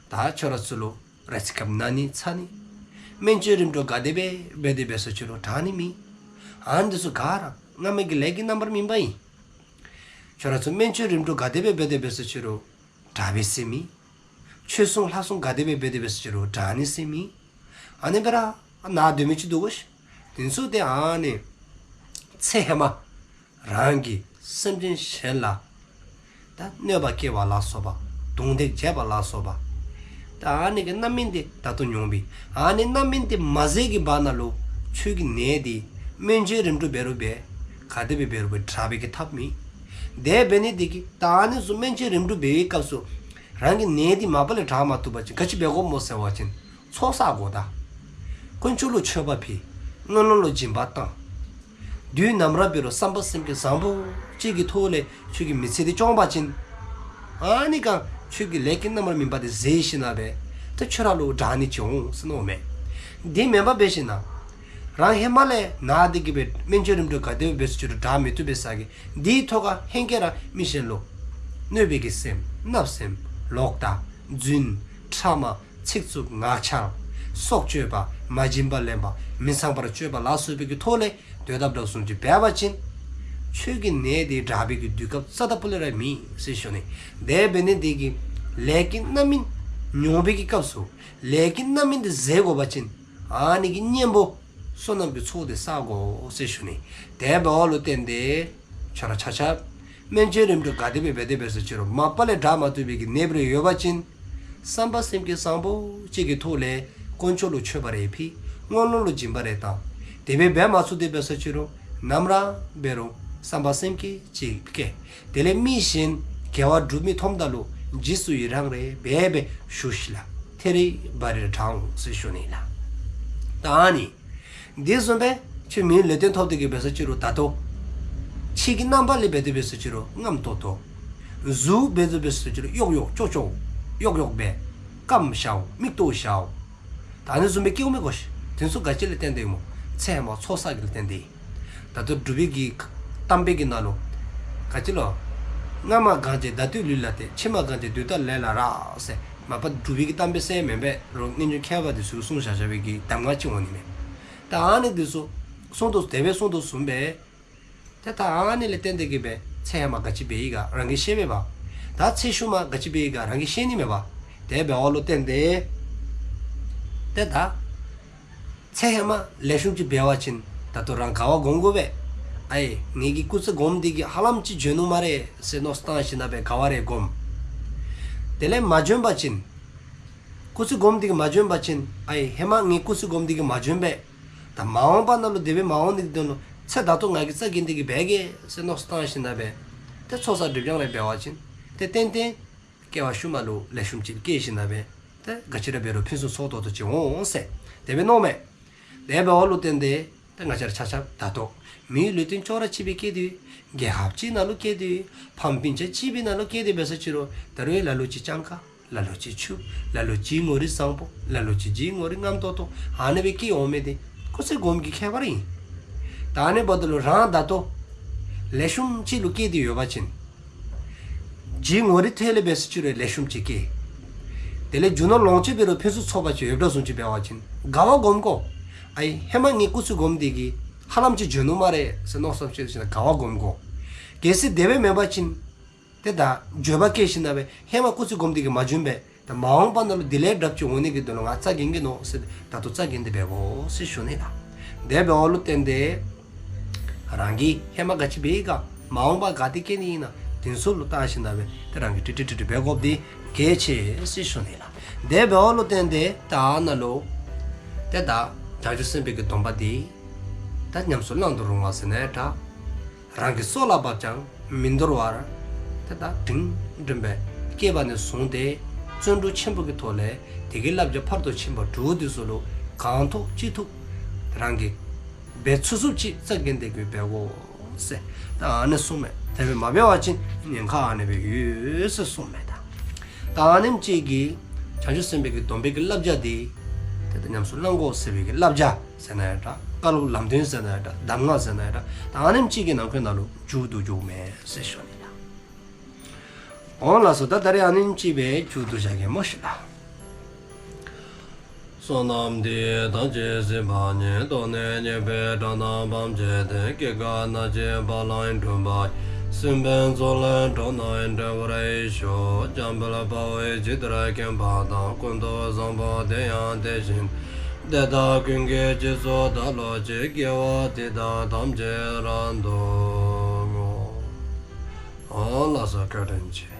ད་ཁྱོད་ར་ཚུ་ལུ་རེ་ཚེ་སྐབས་ན་ནི་ཚ་ནི་སྨན་བཅོས་རིམ་གྲོ་ག་དེ་སྦེ་འབད་དེ་འབད་སོ་ཅི་རུང་དྲག་ནི་མེད། ཨ་ནི་དེ་ཚུ་ག་ར་སྔ་མའི་གི་ལས་ཀྱི་རྣམ་པར་སྨིན་པ་ཨིན། ཁྱོད་ར་ཚུ་སྨན་བཅོས་རིམ་གྲོ་ག་དེ་སྦེ་འབད་དེ་འབད་སོ་ཅི་རུང་དྲག་པའི་སེམས་མེད། ཆོས་སྲུང་ལྷ་སྲུང་ག་དེ་སྦེ་འབད་དེ་འབད་སོ་ཅི་རུང་དྲག་ནི་སེམས་མེད། ཨ་ནི་སྦེ་ར་ན་སྡོད་མི་ཅིག་འདུག་གོ་ཤིག། དེ་ཚུ་དེ་ཨ་ནི་ཚེ་ཧེ་མ་རང་གིས་སེམས་ཅན་གཞན་ལ་ད་གནོད་པ་བསྐྱལ་བ་ལ་སོགས་པ། རྡུང་རྡེག་བྱས་པ་ལ་སོགས་པ། ད་ཨ་ནི་གི་རྣམ་སྨིན་དེ་ད་ལྟོ་མྱོང་པས། ཨ་ནི་རྣམ་སྨིན་དེ་མ་ཟད་ཀྱི་བར་ན་ལུ་ཁྱོད་ཀྱི་ནད་དེ་སྨན་བཅོས་རིམ་གྲོ་འབད་རུང་འབད། ག་དེ་སྦེ་འབད་རུང་འབད་དྲག་པའི་གི་ཐབས་མེད། དེ་འབད་ནི་དེ་གིས་ད་ཨ་ནི་ཚུ་སྨན་བཅོས་རིམ་གྲོ་འབད་བའི་སྐབས་སུ་རང་གི་ནད་དེ་མ་པ་ལས་དྲག་མ་བཏུབ་པ་ཅིན་ག་ཅི་འབད་དགོཔ་སྨོ་ཟེར་བ་ཅིན་ཚོགས་བསག་དགོ། ད་དཀོན་མཆོག་ལུ་མཆོད་པ་ཕུལ། སྔོན་ལོག་ལུ་སྦྱིན་པ་བཏང་། དུས་ནམ་ར་འབད་རུང་བསམ་པ་སེམས་བསྐྱེད་བཟང་པོ་ཅིག་གི་ཐོག་ལས་ཁྱོད་ཀྱི་མི་ཚེ་དེ་སྐྱོང་པ་ཅིན་ཨ་ནི་གང་ཁྱོད་ཀྱི་ལས་ཀྱི་རྣམ་པར་སྨིན་པ་དེ་ཟད་ཞིནམ་ལས་ད་ཁྱོད་ར་ལུ་དྲག་ནི་ཅིག་འོང་ཟེར་མནོཝ་མས། དེ་མེན་པར་འབད་ཞིནམ་ལས་རང་ཧེ་མ་ལས་ན་སྟེ་གི་སྦེ་སྨན་བཅོས་རིམ་གྲོ་ག་དེ་སྦེ་འབད་སོ་ཅི་རུང་དྲག་མི་བཏུབ་པའི་ས་གི་དེའི་ཐོག་ཁར་ཧེང་སྐལ་ར་མི་གཞན་ལུ་གནོད་པའི་གི་སེམས་བརྣབ་སེམས་ལོག་ལྟ་རྫུན་ཕྲ་མ་ཚིག་རྩུབ་ངག་འཁྱལ་སྲོག་གཅོད་པ་མ་བྱིན་པ་ལེན་པ་མི་ཚངས་པར་སྤྱོད་པ་ལ་སོགས་པའི་གི་ཐོག་ལས་སྡོད་དཔ་འདྲཝ་བཟུམ་ཅིག་འབད་བ་ཅིན་ཁྱོད་ཀྱི་ནད་དེ་དྲག་པའི་གི་དུས་སྐབས་རྩ་ལྟ་བུ་ལས་ར་མེད་ཟེར་ཞུ་ནི། དེ་འབད་ནི་དེ་གིས་ལས་ཀྱི་རྣམ་སྨིན་མྱོང་བའི་གི་སྐབས་སུ་ལས་ཀྱི་རྣམ་སྨིན་དེ་ཟད་དགོ་པ་ཅིན་ཨ་ནི་གི་གཉེན་པོ་བསོད་ནམས་ཀྱི་ཚོགས་དེ་བསག་དགོ་ཟེར་ཞུ་ནི། དེ་འབདཝ་ལུ་བརྟེན་ཏེ་ཁྱོད་ར་ཆ་ཁྱབ་སྨན་བཅོས་རིམ་གྲོ་ག་དེ་སྦེ་འབད་དེ་འབད་སོ་ཅི་རུང་མ་པ་ལས་དྲག་མ་བཏུབ་པའི་གི་ནདཔ་རེ་ཡོད་པ་ཅིན་བསམ་པ་སེམས་བསྐྱེད་བཟང་པོ་ཅིག་གི་ཐོག་ལས་དཀོན་མཆོག་ལུ་མཆོད་པ་རེ་ཕུལ། སྔོན་ལོག་ལུ་སྦྱིན་པ་རེ་བཏང་། དེ་སྦེ་འབད་མ་ཚུགས་ཏེ་འབད་སོ་ཅི་རུང་ནམ་ར་འབད་རུང་བསམ་པ་སེམས་བསྐྱེད་ཅིག་བསྐྱེད། དེ་ལས་མི་གཞན་དགེ་བ་སྒྲུབ་མི་མཐོངམ་ད་ལུ་རྗེས་སུ་ཡི་རང་རེ་འབད་འབད་ཞུ་ཤིག་ལགས། ཐེ་རེ་བ་རེ་དྲག་འོང་ཟེར་ཞུ་ནི་ལགས། ད་ཨ་ནི་དེ་བཟུམ་སྦེ་ཁྱོད་མིའི་ལུས་རྟེན་ཐོབ་སྟེ་གི་འབད་སོ་ཅི་རུང་ད་ལྟོ་ཕྱི་གི་རྣམ་པ་ལས་འབད་དེ་འབད་སོ་ཅི་རུང་རྔམ་ཏོག་ཏོ། གཟུགས་འབད་དེ་འབད་སོ་ཅི་རུང་གཡོག་གཡོག་ཅོག་ཅོག་གཡོག་གཡོག་སྦེ་སྐམ་ཤོར་མིག་ཏོ་ཤོར། ད་ཨ་ནི་བཟུམ་སྦེ་སྐྱེཝ་མས་གོ་ཤིག། དེ་ཚུ་ག་ཅི་ལས་བརྟེན་ཏེ་སྨོ། ཚེ་ཧེ་མ་ཚོགས་བསགས་ཀྱི་ལས་བརྟེན་ཏེ། ད་ལྟོ་སྒྲུབ་པའི་གི་གཏམ་དཔེ་གི་ནང་ལུ་ག་ཅི་ལོ། སྔ་མ་གང་བྱས་ད་ལྟའི་ལུས་ལ་ལྟོས། ཕྱི་མ་གང་བྱས་དུས་ད་ལས་ལ་རག་ཟེར། མ་པ་སྒྲུབ་པའི་གི་གཏམ་དཔེ་ཟེར་མེན་པས། རོགས་སྔོན་བྱོན་མཁས་པ་དེ་ཚུ་གསུངས་བཞག་བཞག་པའི་གི་གདམས་ངག་ཅིག་འོང་ནི་མས། ད་ཨ་ནི་དེ་ཚུ་གསུངས་དོ་དེ་སྦེ་གསུངས་དོ་བཟུམ་སྦེ། ཏེ་ད་ཨ་ནི་ལས་བརྟེན་ཏེ་གི་སྦེ་ཚེ་ཧེ་མ་ག་ཅི་འབད་ཡི་ག་རང་གིས་ཤེས་པས་པ། ད་ཚེ་ཤུལ་མ་ག་ཅི་འབད་ཡི་ག་རང་གིས་ཤེས་ནི་མས་པ། དེ་འབདཝ་ལུ་བརྟེན་ཏེ་ཏེ་ད་ཚེ་ཧེ་མ་ལེགས་ཤོམ་ཅིག་འབད་བ་ཅིན་ད་ལྟོ་རང་དགའ་བ་སྒོམ་དགོ་པས། ཨའི་ངེ་གི་སྐུ་ཚེ་སྒོམ་འདི་གིས་ཧ་ལམ་ཅིག་འཇོན་ནུག་སྨ་རེ་ཟེར་མནོ་བསམ་བཏང་ཞིནམ་ལས་དགའ་བ་རེ་སྒོམ། དེ་ལས་མ་འཇོན་པ་ཅིན་སྐུ་ཚེ་སྒོམ་འདི་གིས་མ་འཇོན་པ་ཅིན་ཨའི་ཧེ་མ་ངེ་སྐུ་ཚེ་སྒོམ་འདི་གིས་མ་འཇོན་པས། ད་མ་འོངས་པ་ནང་ལུ་དེ་སྦེ་མ་འོང་ནི་གི་དོན་ལུ་ཚེ་ད་ལྟོ་ང་གིས་རྩ་འགེངས་ཏེ་གི་འབད་གེ་ཟེར་མནོ་བསམ་བཏང་ཞིནམ་ལས་ཏེ་ཚོགས་བསགས་སྒྲིབ་སྦྱང་རེ་འབད་བ་ཅིན་ཏེ་ཏན་ཏན་སྐྱེ་བ་ཤུལ་མ་ལུ་ལེགས་ཤོམ་ཅིག་སྐྱེས་ཞིནམ་ལས་ཏེ་ག་ཅི་ར་འབད་རུང་ཕུན་སུམ་ཚོགས་ཏོག་ཏོ་ཅིག་འོང་ཟེར་དེ་སྦེ་མནོཝ་མས། དེ་འབདཝ་ལུ་བརྟེན་ཏེ་ཏེ་ང་བཅས་ར་ཆ་ཁྱབ་ད་ལྟོ་མིའི་ལུས་རྟེན་ཅོག་ར་གཅིག་སྦེ་སྐྱེས་ཏེ་རྒྱལ་ཁབ་གཅིག་ནང་ལུ་སྐྱེས་ཏེ་ཕམ་སྤུན་ཆ་གཅིག་པའི་ནང་ལུ་སྐྱེས་ཏེ་འབད་སོ་ཅི་རུང་ད་རུང་ལ་ལུ་ཅིག་སྤྱང་ཀ། ལ་ལུ་ཅིག་ཕྱུགཔ། ལ་ལུ་ཅིག་ངོ་རིས་བཟང་པོ། ལ་ལུ་ཅིག་ངོ་རིས་རྔམ་ཏོག་ཏོ། ཨ་ནི་སྦེ་སྐྱེ་འོང་མི་དེ་སྐུ་ཚེ་སྒོམ་གྱི་ཁྱད་པར་ཨིན། ད་ཨ་ནི་འབདཝ་ད་ལུ་རང་ད་ལྟོ་ལེགས་ཤོམ་ཅིག་ལུ་སྐྱེས་ཏེ་ཡོད་པ་ཅིན་ཅིག་ངོ་རིས་ཐད་ལས་འབད་སོ་ཅི་རུང་ལེགས་ཤོམ་ཅིག་སྐྱེས། དེ་ལས་རྒྱུ་ནོར་ལོངས་སྤྱོད་འབད་རུང་ཕུན་སུམ་ཚོགས་པ་ཅིག་ཡོདཔ་འདྲཝ་བཟུམ་ཅིག་འབད་བ་ཅིན་དགའ་བ་སྒོམ་དགོ། ཨའི་ཧེ་མ་ངེ་སྐུ་ཚེ་སྒོམ་འདི་གིས་ཧ་ལམ་ཅིག་འཇོན་ནུག་སྨ་རེ་ཟེར་མནོ་བསམ་བཏང་ཞིནམ་ལས་དགའ་བ་སྒོམ་དགོ། གལ་སྲིད་དེ་སྦེ་མེན་པ་ཅིན་ཏེ་ད་འགྱོད་པ་སྐྱེས་ཞིནམ་ལས་ཧེ་མ་སྐུ་ཚེ་སྒོམ་འདི་གིས་མ་འཇོན་པས། མ་འོངས་པ་ནང་ལུ་དེ་ལས་དྲགཔ་ཅིག་འོང་ནི་གི་དོན་ལུ་ང་རྩ་འགེངས་ཀྱི་ནོ་ཟེར་ད་ལྟོ་རྩ་འགེངས་ཏེ་འབད་དགོ་ཟེར་ཞུ་ནི་ལགས། དེ་འབདཝ་ལུ་བརྟེན་ཏེ་རང་གིས་ཧེ་མ་ག་ཅི་འབད་ཡི་ག་མ་འོངས་པ་ག་ཏེ་སྐྱེ་ནི་ཨིན་ན་དེ་ཚུ་ལུ་བརྟག་ཞིནམ་ལས་ཏེ་རང་གིས་ཀྲིག་ཀྲི་ཀྲི་ཀྲི་འབད་དགོཔ་འདི་གལ་ཆེ་ཟེར་ཞུ་ནི་ལགས། དེ་འབདཝ་ལུ་བརྟེན་ཏེ་ད་ནཱ་ལུ་ཏེ་ད་བྱང་ཆུབ་སེམས་དཔའི་གི་སྡོམ་པ་འདི་ད་ཉམས་སུ་བླང་དུ་རུང་བ་ཟེར་ན་ཡང་འདྲ། རང་གི་སྲོག་ལ་བབ་ཀྱང་མི་འདོར་བར་ཏེ་ད་འབྲིང་འབྲིང་སྦེ་སྐྱེས་པ་ནས་བཟུང་སྟེ་བརྩོན་འགྲུས་ཆེན་པོ་གི་ཐོག་ལས་དེ་གི་བསླབ་བྱ་ཕར་དུ་ཕྱིན་པ་དྲུག་འདི་ཚུ་ལུ་གང་ཐུབ་ཅི་ཐུབ་རང་གིས་འབད་ཚུགས་ཚུགསཔ་ཅིག་རྩ་འགེངས་ཏེ་གི་འབད་དགོ་ཟེར་ད་ཨ་ནི་གསུངམ་མས། དེ་སྦེ་མ་འབད་བ་ཅིན་ཉེན་ཁ་ཨ་ནི་སྦེ་ཡོད་ཟེར་གསུངམ་མས་ད། ད་ཨ་ནེམ་ཅིག་གིས་བྱང་ཆུབ་སེམས་དཔའི་གི་སྡོམ་པའི་གི་བསླབ་བྱ་འདི་ཏེ་ད་ཉམས་སུ་བླང་དགོ་ཟེར་བའི་གི་བསླབ་བྱ་ཟེར་ན་ཡང་འདྲ། བཀའ་སློབ་ལམ་སྟོན་ཟེར་ན་ཡང་འདྲ། གདམས་ངག་ཟེར་ན་ཡང་འདྲ། ད་ཨ་ནེམ་ཅིག་གི་ནང་འཁོད་ནང་ལུ་མཇུག་བསྡུ་བཅུགཔ་མས་ཟེར་ཞུ་ནི་ལགས། འོང་ལགས་སོ། ད་ད་རེས་ཨ་ནེམ་ཅིག་སྦེ་མཇུག་བསྡུ་བྱ་གེ་མོ་ཤིག་ལགས། བསོད་ནམས་འདི་ཡིས་ཐམས་ཅད་གཟིགས་པ་ཉིད། ཐོབ་ནས་ཉེས་པའི་དགྲ་རྣམས་ཕམ་བྱས་ཏེ། སྐྱེ་རྒ་ན་འཆིའི་རྦ་རླབས་འཁྲུགས་པ་ཡི། སྲིད་པའི་མཚོ་ལས་འགྲོ་རྣམས་སྒྲོལ་བར་ཤོག། འཇམ་དཔལ་དཔའ་བོས་ཇི་ལྟར་མཁྱེན་པ་དང་། ཀུན་ཏུ་བཟང་པོ་དེ་ཡང་དེ་བཞིན་ཏེ། དེ་དག་ཀུན་གྱི་རྗེས་སུ་བདག་སློབ་ཅིང་། དགེ་བ་འདི་དག་ཐམས་ཅད་རབ་ཏུ་བསྔོ། འོང་ལགས་སོ། བཀའ་དྲིན་ཆེ།